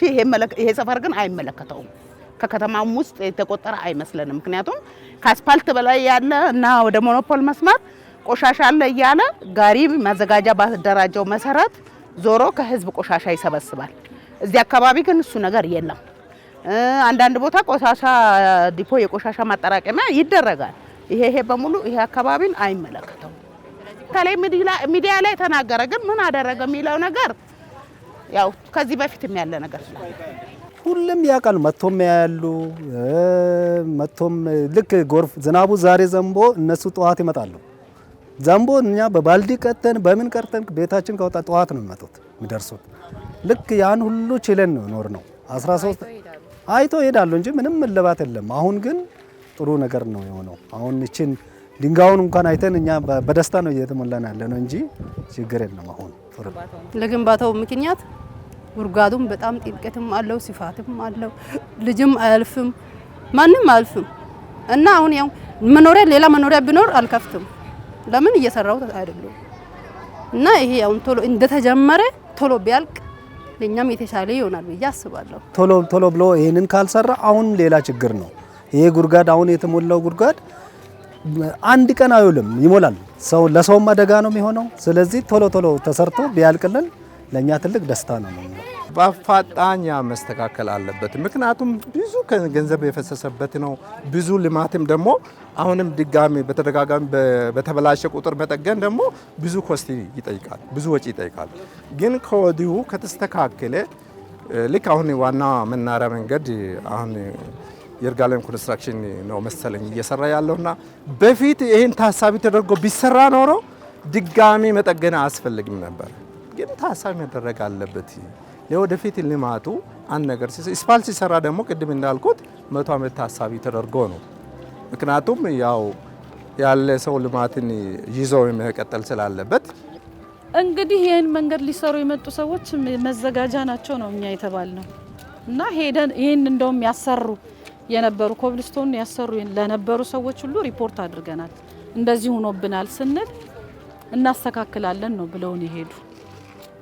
ይሄ ሰፈር ግን አይመለከተውም። ከከተማም ውስጥ የተቆጠረ አይመስለንም። ምክንያቱም ከአስፓልት በላይ ያለ እና ወደ ሞኖፖል መስመር ቆሻሻ አለ እያለ ጋሪ ማዘጋጃ ባደራጀው መሰረት ዞሮ ከህዝብ ቆሻሻ ይሰበስባል። እዚህ አካባቢ ግን እሱ ነገር የለም። አንዳንድ ቦታ ቆሻሻ ዲፖ፣ የቆሻሻ ማጠራቀሚያ ይደረጋል። ይሄ በሙሉ ይሄ አካባቢን አይመለከተውም። በተለይ ሚዲያ ላይ ተናገረ፣ ግን ምን አደረገ የሚለው ነገር ያው ከዚህ በፊትም ያለ ነገር ስላለ ሁሉም ያውቃል። መጥቶም ያያሉ። መጥቶም ልክ ጎርፍ ዝናቡ ዛሬ ዘንቦ እነሱ ጠዋት ይመጣሉ። ዘንቦ እኛ በባልዲ ቀድተን በምን ቀድተን ቤታችን ከወጣ ጠዋት ነው የሚመጡት የሚደርሱት። ልክ ያን ሁሉ ችለን ነው ኖር ነው 13 አይቶ ይሄዳሉ እንጂ ምንም እልባት የለም። አሁን ግን ጥሩ ነገር ነው የሆነው። አሁን እቺን ድንጋዩን እንኳን አይተን እኛ በደስታ ነው እየተሞላን ያለ ነው እንጂ ችግር የለም። አሁን ጥሩ ለግንባታው ምክንያት ጉድጓዱም በጣም ጥልቀትም አለው፣ ስፋትም አለው። ልጅም አያልፍም፣ ማንም አያልፍም። እና አሁን ያው መኖሪያ ሌላ መኖሪያ ቢኖር አልከፍትም። ለምን እየሰራው አይደለም። እና ይሄ አሁን ቶሎ እንደተጀመረ ቶሎ ቢያልቅ ለኛም የተሻለ ይሆናል ብዬ አስባለሁ። ቶሎ ቶሎ ብሎ ይሄንን ካልሰራ አሁን ሌላ ችግር ነው። ይሄ ጉድጓድ አሁን የተሞላው ጉድጓድ አንድ ቀን አይውልም፣ ይሞላል። ሰው ለሰውም አደጋ ነው የሚሆነው። ስለዚህ ቶሎ ቶሎ ተሰርቶ ቢያልቅልን ለኛ ትልቅ ደስታ ነው። በአፋጣኝ መስተካከል አለበት። ምክንያቱም ብዙ ገንዘብ የፈሰሰበት ነው። ብዙ ልማትም ደግሞ አሁንም ድጋሚ በተደጋጋሚ በተበላሸ ቁጥር መጠገን ደግሞ ብዙ cost ይጠይቃል፣ ብዙ ወጪ ይጠይቃል። ግን ከወዲሁ ከተስተካከለ ልክ አሁን ዋና መናኸሪያ መንገድ አሁን ይርጋለም ኮንስትራክሽን ነው መሰለኝ እየሰራ ያለውና በፊት ይሄን ታሳቢ ተደርጎ ቢሰራ ኖሮ ድጋሚ መጠገን አያስፈልግም ነበር። ግን ታሳቢ መደረግ አለበት። ለወደፊት ልማቱ አንድ ነገር አስፋልት ሲሰራ ደግሞ ቅድም እንዳልኩት 100 ዓመት ታሳቢ ተደርጎ ነው። ምክንያቱም ያው ያለ ሰው ልማትን ይዞ መቀጠል ስላለበት። እንግዲህ ይህን መንገድ ሊሰሩ የመጡ ሰዎች መዘጋጃ ናቸው ነው እኛ የተባልነው። እና ሄደን ይህን እንደውም ያሰሩ የነበሩ፣ ኮብልስቶን ያሰሩ ለነበሩ ሰዎች ሁሉ ሪፖርት አድርገናል። እንደዚህ ሆኖብናል ስንል እናስተካክላለን ነው ብለውን የሄዱ።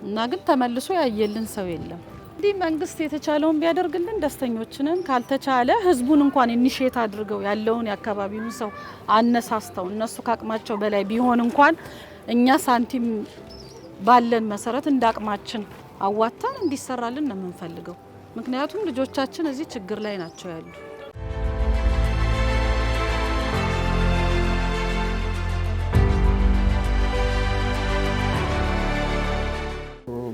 እና ግን ተመልሶ ያየልን ሰው የለም። እንዲህ መንግስት የተቻለውን ቢያደርግልን ደስተኞች ነን። ካልተቻለ ህዝቡን እንኳን initiate አድርገው ያለውን የአካባቢውን ሰው አነሳስተው እነሱ ከአቅማቸው በላይ ቢሆን እንኳን እኛ ሳንቲም ባለን መሰረት እንደ አቅማችን አዋጥተን እንዲሰራልን ነው የምንፈልገው። ምክንያቱም ልጆቻችን እዚህ ችግር ላይ ናቸው ያሉ።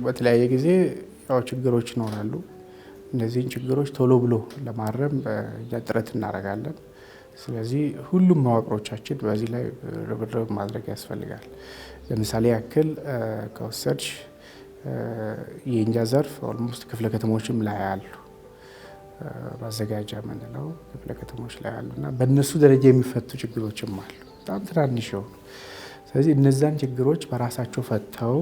በተለያየ ጊዜ ያው ችግሮች ይኖራሉ። እነዚህን ችግሮች ቶሎ ብሎ ለማረም እኛ ጥረት እናደርጋለን። ስለዚህ ሁሉም መዋቅሮቻችን በዚህ ላይ ርብርብ ማድረግ ያስፈልጋል። ለምሳሌ ያክል ከወሰድሽ የእኛ ዘርፍ almost ክፍለ ከተሞችም ላይ አሉ፣ ማዘጋጃ የምንለው ክፍለ ከተሞች ላይ አሉ እና በእነሱ ደረጃ የሚፈቱ ችግሮችም አሉ፣ በጣም ትናንሽ የሆኑ። ስለዚህ እነዛን ችግሮች በራሳቸው ፈተው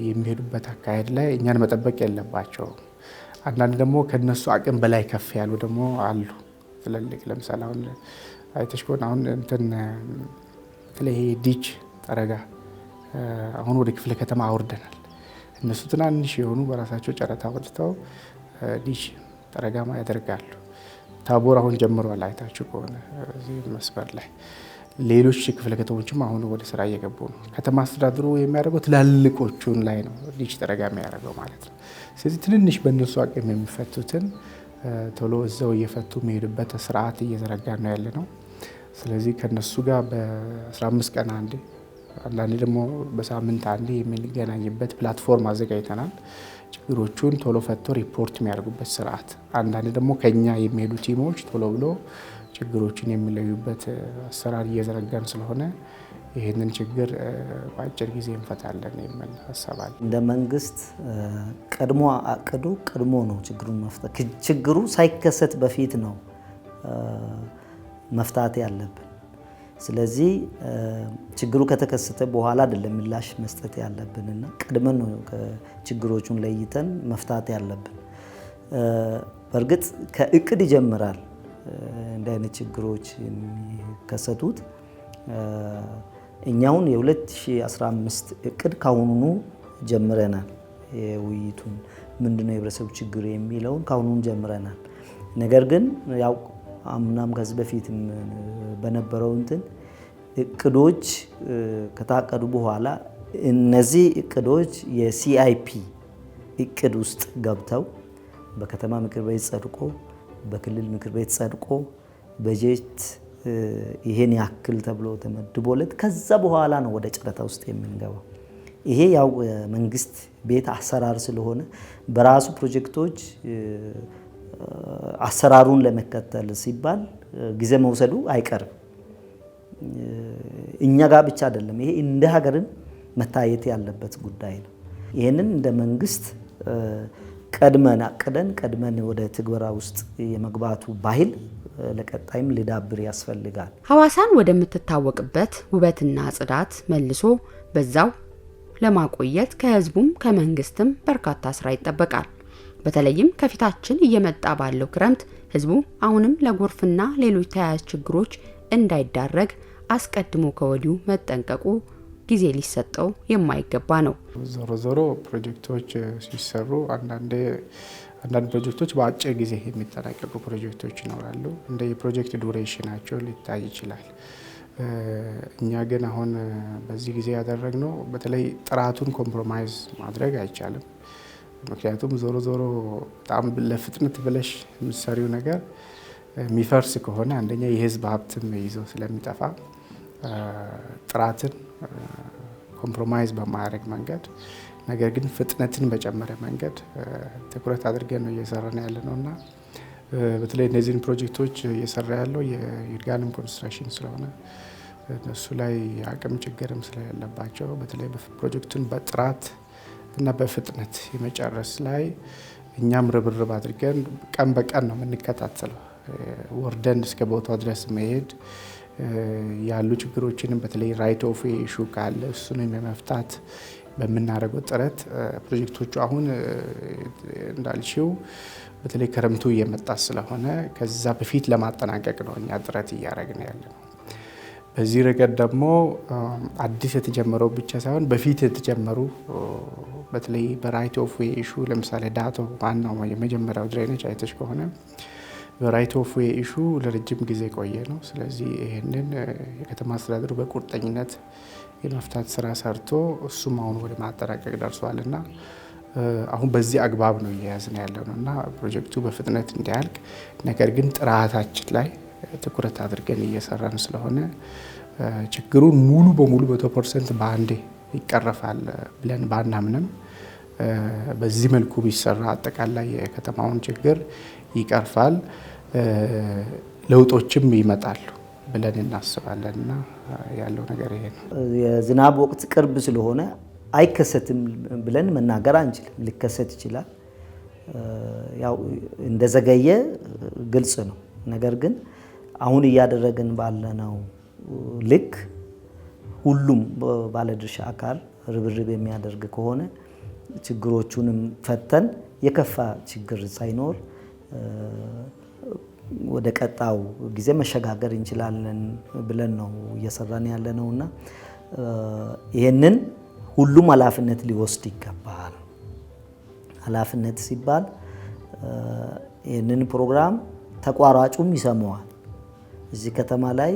የሚሄዱበት አካሄድ ላይ እኛን መጠበቅ የለባቸውም። አንዳንድ ደግሞ ከነሱ አቅም በላይ ከፍ ያሉ ደግሞ አሉ። ትልልቅ ለምሳሌ አሁን አይተሽ ከሆነ አሁን እንትን በተለይ ይሄ ditch ጠረጋ አሁን ወደ ክፍለ ከተማ አውርደናል። እነሱ ትናንሽ የሆኑ በራሳቸው ጨረታ ወጥተው ditch ጠረጋማ ያደርጋሉ። ታቦር አሁን ጀምሯል፣ አይታችሁ ከሆነ እዚህ መስመር ላይ። ሌሎች ክፍለ ከተሞችም አሁን ወደ ስራ እየገቡ ነው። ከተማ አስተዳደሩ የሚያደርገው ትላልቆቹን ላይ ነው ditch ጠረጋ የሚያደርገው ማለት ነው። ስለዚህ ትንንሽ በእነሱ አቅም የሚፈቱትን ቶሎ እዛው እየፈቱ የሚሄዱበት ስርዓት እየዘረጋ ነው ያለ ነው። ስለዚህ ከነሱ ጋር በ15 ቀን አንዴ፣ አንዳንዴ ደግሞ በሳምንት አንዴ የምንገናኝበት platform አዘጋጅተናል። ችግሮቹን ቶሎ ፈቶ ሪፖርት የሚያደርጉበት ስርዓት፣ አንዳንዴ ደግሞ ከኛ የሚሄዱ team ኦች ቶሎ ብሎ ችግሮችን የሚለዩበት አሰራር እየዘረጋን ስለሆነ ይህንን ችግር በአጭር ጊዜ እንፈታለን የሚል ሀሳብ አለ። እንደ መንግስት ቀድሞ አቅዶ ቀድሞ ነው ችግሩን መፍታት። ችግሩ ሳይከሰት በፊት ነው መፍታት ያለብን። ስለዚህ ችግሩ ከተከሰተ በኋላ አይደለም ምላሽ መስጠት ያለብንና ቀድመን ነው ችግሮቹን ለይተን መፍታት ያለብን። በእርግጥ ከእቅድ ይጀምራል እንደ አይነት ችግሮች የሚከሰቱት። እኛውን የ2015 እቅድ ካሁኑኑ ጀምረናል። የውይይቱን ምንድነው የህብረተሰቡ ችግር የሚለውን ካሁኑኑ ጀምረናል። ነገር ግን ያው አምናም ከዚህ በፊትም በነበረው እንትን እቅዶች ከታቀዱ በኋላ እነዚህ እቅዶች የ CIP እቅድ ውስጥ ገብተው በከተማ ምክር ቤት ጸድቆ በክልል ምክር ቤት ጸድቆ በጀት ይሄን ያክል ተብሎ ተመድቦለት ከዛ በኋላ ነው ወደ ጨረታ ውስጥ የምንገባው። ይሄ ያው መንግስት ቤት አሰራር ስለሆነ በራሱ ፕሮጀክቶች አሰራሩን ለመከተል ሲባል ጊዜ መውሰዱ አይቀርም። እኛ ጋር ብቻ አይደለም፣ ይሄ እንደ ሀገርም መታየት ያለበት ጉዳይ ነው። ይሄንን እንደ መንግስት ቀድመን አቅደን ቀድመን ወደ ትግበራ ውስጥ የመግባቱ ባህል ለቀጣይም ሊዳብር ያስፈልጋል። ሐዋሳን ወደምትታወቅበት ውበትና ጽዳት መልሶ በዛው ለማቆየት ከህዝቡም ከመንግስትም በርካታ ስራ ይጠበቃል። በተለይም ከፊታችን እየመጣ ባለው ክረምት ህዝቡ አሁንም ለጎርፍና ሌሎች ተያያዥ ችግሮች እንዳይዳረግ አስቀድሞ ከወዲሁ መጠንቀቁ ጊዜ ሊሰጠው የማይገባ ነው። ዞሮ ዞሮ ፕሮጀክቶች ሲሰሩ አንዳንድ ፕሮጀክቶች በአጭር ጊዜ የሚጠናቀቁ ፕሮጀክቶች ይኖራሉ። እንደ የፕሮጀክት duration ኣቸው ሊታይ ይችላል። እኛ ግን አሁን በዚህ ጊዜ ያደረግነው በተለይ ጥራቱን compromise ማድረግ አይቻልም። ምክንያቱም ዞሮ ዞሮ በጣም ለፍጥነት ብለሽ የምትሰሪው ነገር የሚፈርስ ከሆነ አንደኛ የህዝብ ሀብትም ይዞ ስለሚጠፋ ጥራትን compromise በማያደርግ መንገድ ነገር ግን ፍጥነትን በጨመረ መንገድ ትኩረት አድርገን ነው እየሰራን ያለነውና በተለይ እነዚህን ፕሮጀክቶች እየሰራ ያለው የይርጋለም ኮንስትራክሽን ስለሆነ እነሱ ላይ አቅም ችግርም ስለሌለባቸው በተለይ ፕሮጀክቱን በጥራት እና በፍጥነት የመጨረስ ላይ እኛም ርብርብ አድርገን ቀን በቀን ነው የምንከታተለው። ወርደን እስከ ቦታው ድረስ መሄድ ያሉ ችግሮችንም በተለይ right of way issue ካለ እሱንም የመፍታት በምናደርገው ጥረት ፕሮጀክቶቹ አሁን እንዳልሽው በተለይ ክረምቱ እየመጣ ስለሆነ ከዛ በፊት ለማጠናቀቅ ነው እኛ ጥረት እያደረግን ያለነው። በዚህ ረገድ ደግሞ አዲስ የተጀመረው ብቻ ሳይሆን በፊት የተጀመሩ በተለይ በ right of way issue ለምሳሌ ዳቶ ዋናው የመጀመሪያው drainage አይተሽ ከሆነ በ right of way issue ለረጅም ጊዜ ቆየ ነው። ስለዚህ ይሄንን የከተማ አስተዳደሩ በቁርጠኝነት የመፍታት ስራ ሰርቶ እሱም አሁን ወደ ማጠናቀቅ ደርሷልና አሁን በዚህ አግባብ ነው እየያዝን ያለነውና ፕሮጀክቱ በፍጥነት እንዲያልቅ ነገር ግን ጥራታችን ላይ ትኩረት አድርገን እየሰራን ስለሆነ ችግሩን ሙሉ በሙሉ 100% በአንዴ ይቀረፋል ብለን ባናምንም በዚህ መልኩ ቢሰራ አጠቃላይ የከተማውን ችግር ይቀርፋል፣ ለውጦችም ይመጣሉ ብለን እናስባለንና ያለው ነገር ይሄ ነው። የዝናብ ወቅት ቅርብ ስለሆነ አይከሰትም ብለን መናገር አንችልም። ሊከሰት ይችላል። ያው እንደዘገየ ግልጽ ነው። ነገር ግን አሁን እያደረግን ባለነው ልክ ሁሉም ባለድርሻ አካል ርብርብ የሚያደርግ ከሆነ ችግሮቹንም ፈተን የከፋ ችግር ሳይኖር ወደ ቀጣው ጊዜ መሸጋገር እንችላለን ብለን ነው እየሰራን ያለነውና ይሄንን ሁሉም ኃላፊነት ሊወስድ ይገባል። ኃላፊነት ሲባል ይሄንን ፕሮግራም ተቋራጩም ይሰማዋል። እዚህ ከተማ ላይ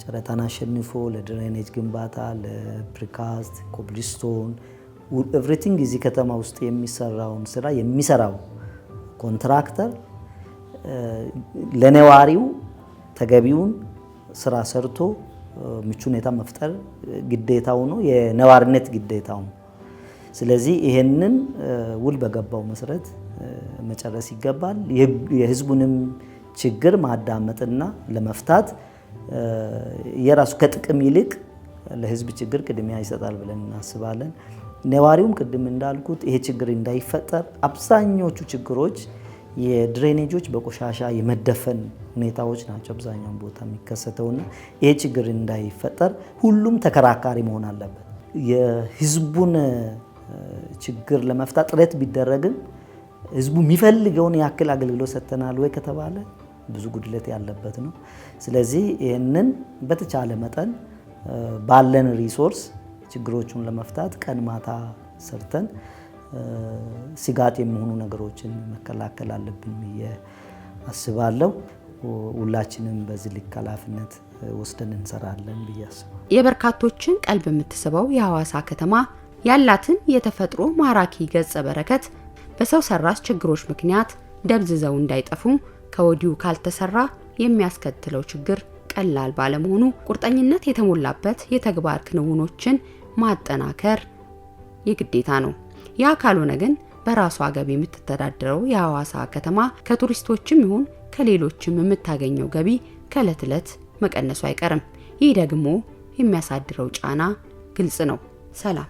ጨረታን አሸንፎ ለ drainage ግንባታ፣ ለ precast፣ cobblestone everything እዚህ ከተማ ውስጥ የሚሰራውን ስራ የሚሰራው ኮንትራክተር ለነዋሪው ተገቢውን ስራ ሰርቶ ምቹ ሁኔታ መፍጠር ግዴታው ነው፣ የነዋሪነት ግዴታው ነው። ስለዚህ ይሄንን ውል በገባው መሰረት መጨረስ ይገባል። የህዝቡንም ችግር ማዳመጥና ለመፍታት የራሱ ከጥቅም ይልቅ ለህዝብ ችግር ቅድሚያ ይሰጣል ብለን እናስባለን። ነዋሪውም ቅድም እንዳልኩት ይሄ ችግር እንዳይፈጠር አብዛኞቹ ችግሮች የ drainage ኦች በቆሻሻ የመደፈን ሁኔታዎች ናቸው አብዛኛውን ቦታ የሚከሰተውና ይሄ ችግር እንዳይፈጠር ሁሉም ተከራካሪ መሆን አለበት። የህዝቡን ችግር ለመፍታት ጥረት ቢደረግም ህዝቡ የሚፈልገውን ያክል አገልግሎት ሰጥተናል ወይ ከተባለ ብዙ ጉድለት ያለበት ነው። ስለዚህ ይህንን በተቻለ መጠን ባለን resource ችግሮቹን ለመፍታት ቀን ማታ ሰርተን ስጋት የሚሆኑ ነገሮችን መከላከል አለብን ብዬ አስባለሁ። ሁላችንም በዚህ ልክ ኃላፊነት ወስደን እንሰራለን ብዬ አስባለሁ። የበርካቶችን ቀልብ የምትስበው የሐዋሳ ከተማ ያላትን የተፈጥሮ ማራኪ ገጸ በረከት በሰው ሰራሽ ችግሮች ምክንያት ደብዝዘው እንዳይጠፉ ከወዲሁ ካልተሰራ የሚያስከትለው ችግር ቀላል ባለመሆኑ ቁርጠኝነት የተሞላበት የተግባር ክንውኖችን ማጠናከር የግዴታ ነው። ያ ካልሆነ ግን በራሷ ገቢ የምትተዳደረው የሐዋሳ ከተማ ከቱሪስቶችም ይሁን ከሌሎችም የምታገኘው ገቢ ከእለት ዕለት መቀነሱ አይቀርም። ይህ ደግሞ የሚያሳድረው ጫና ግልጽ ነው። ሰላም።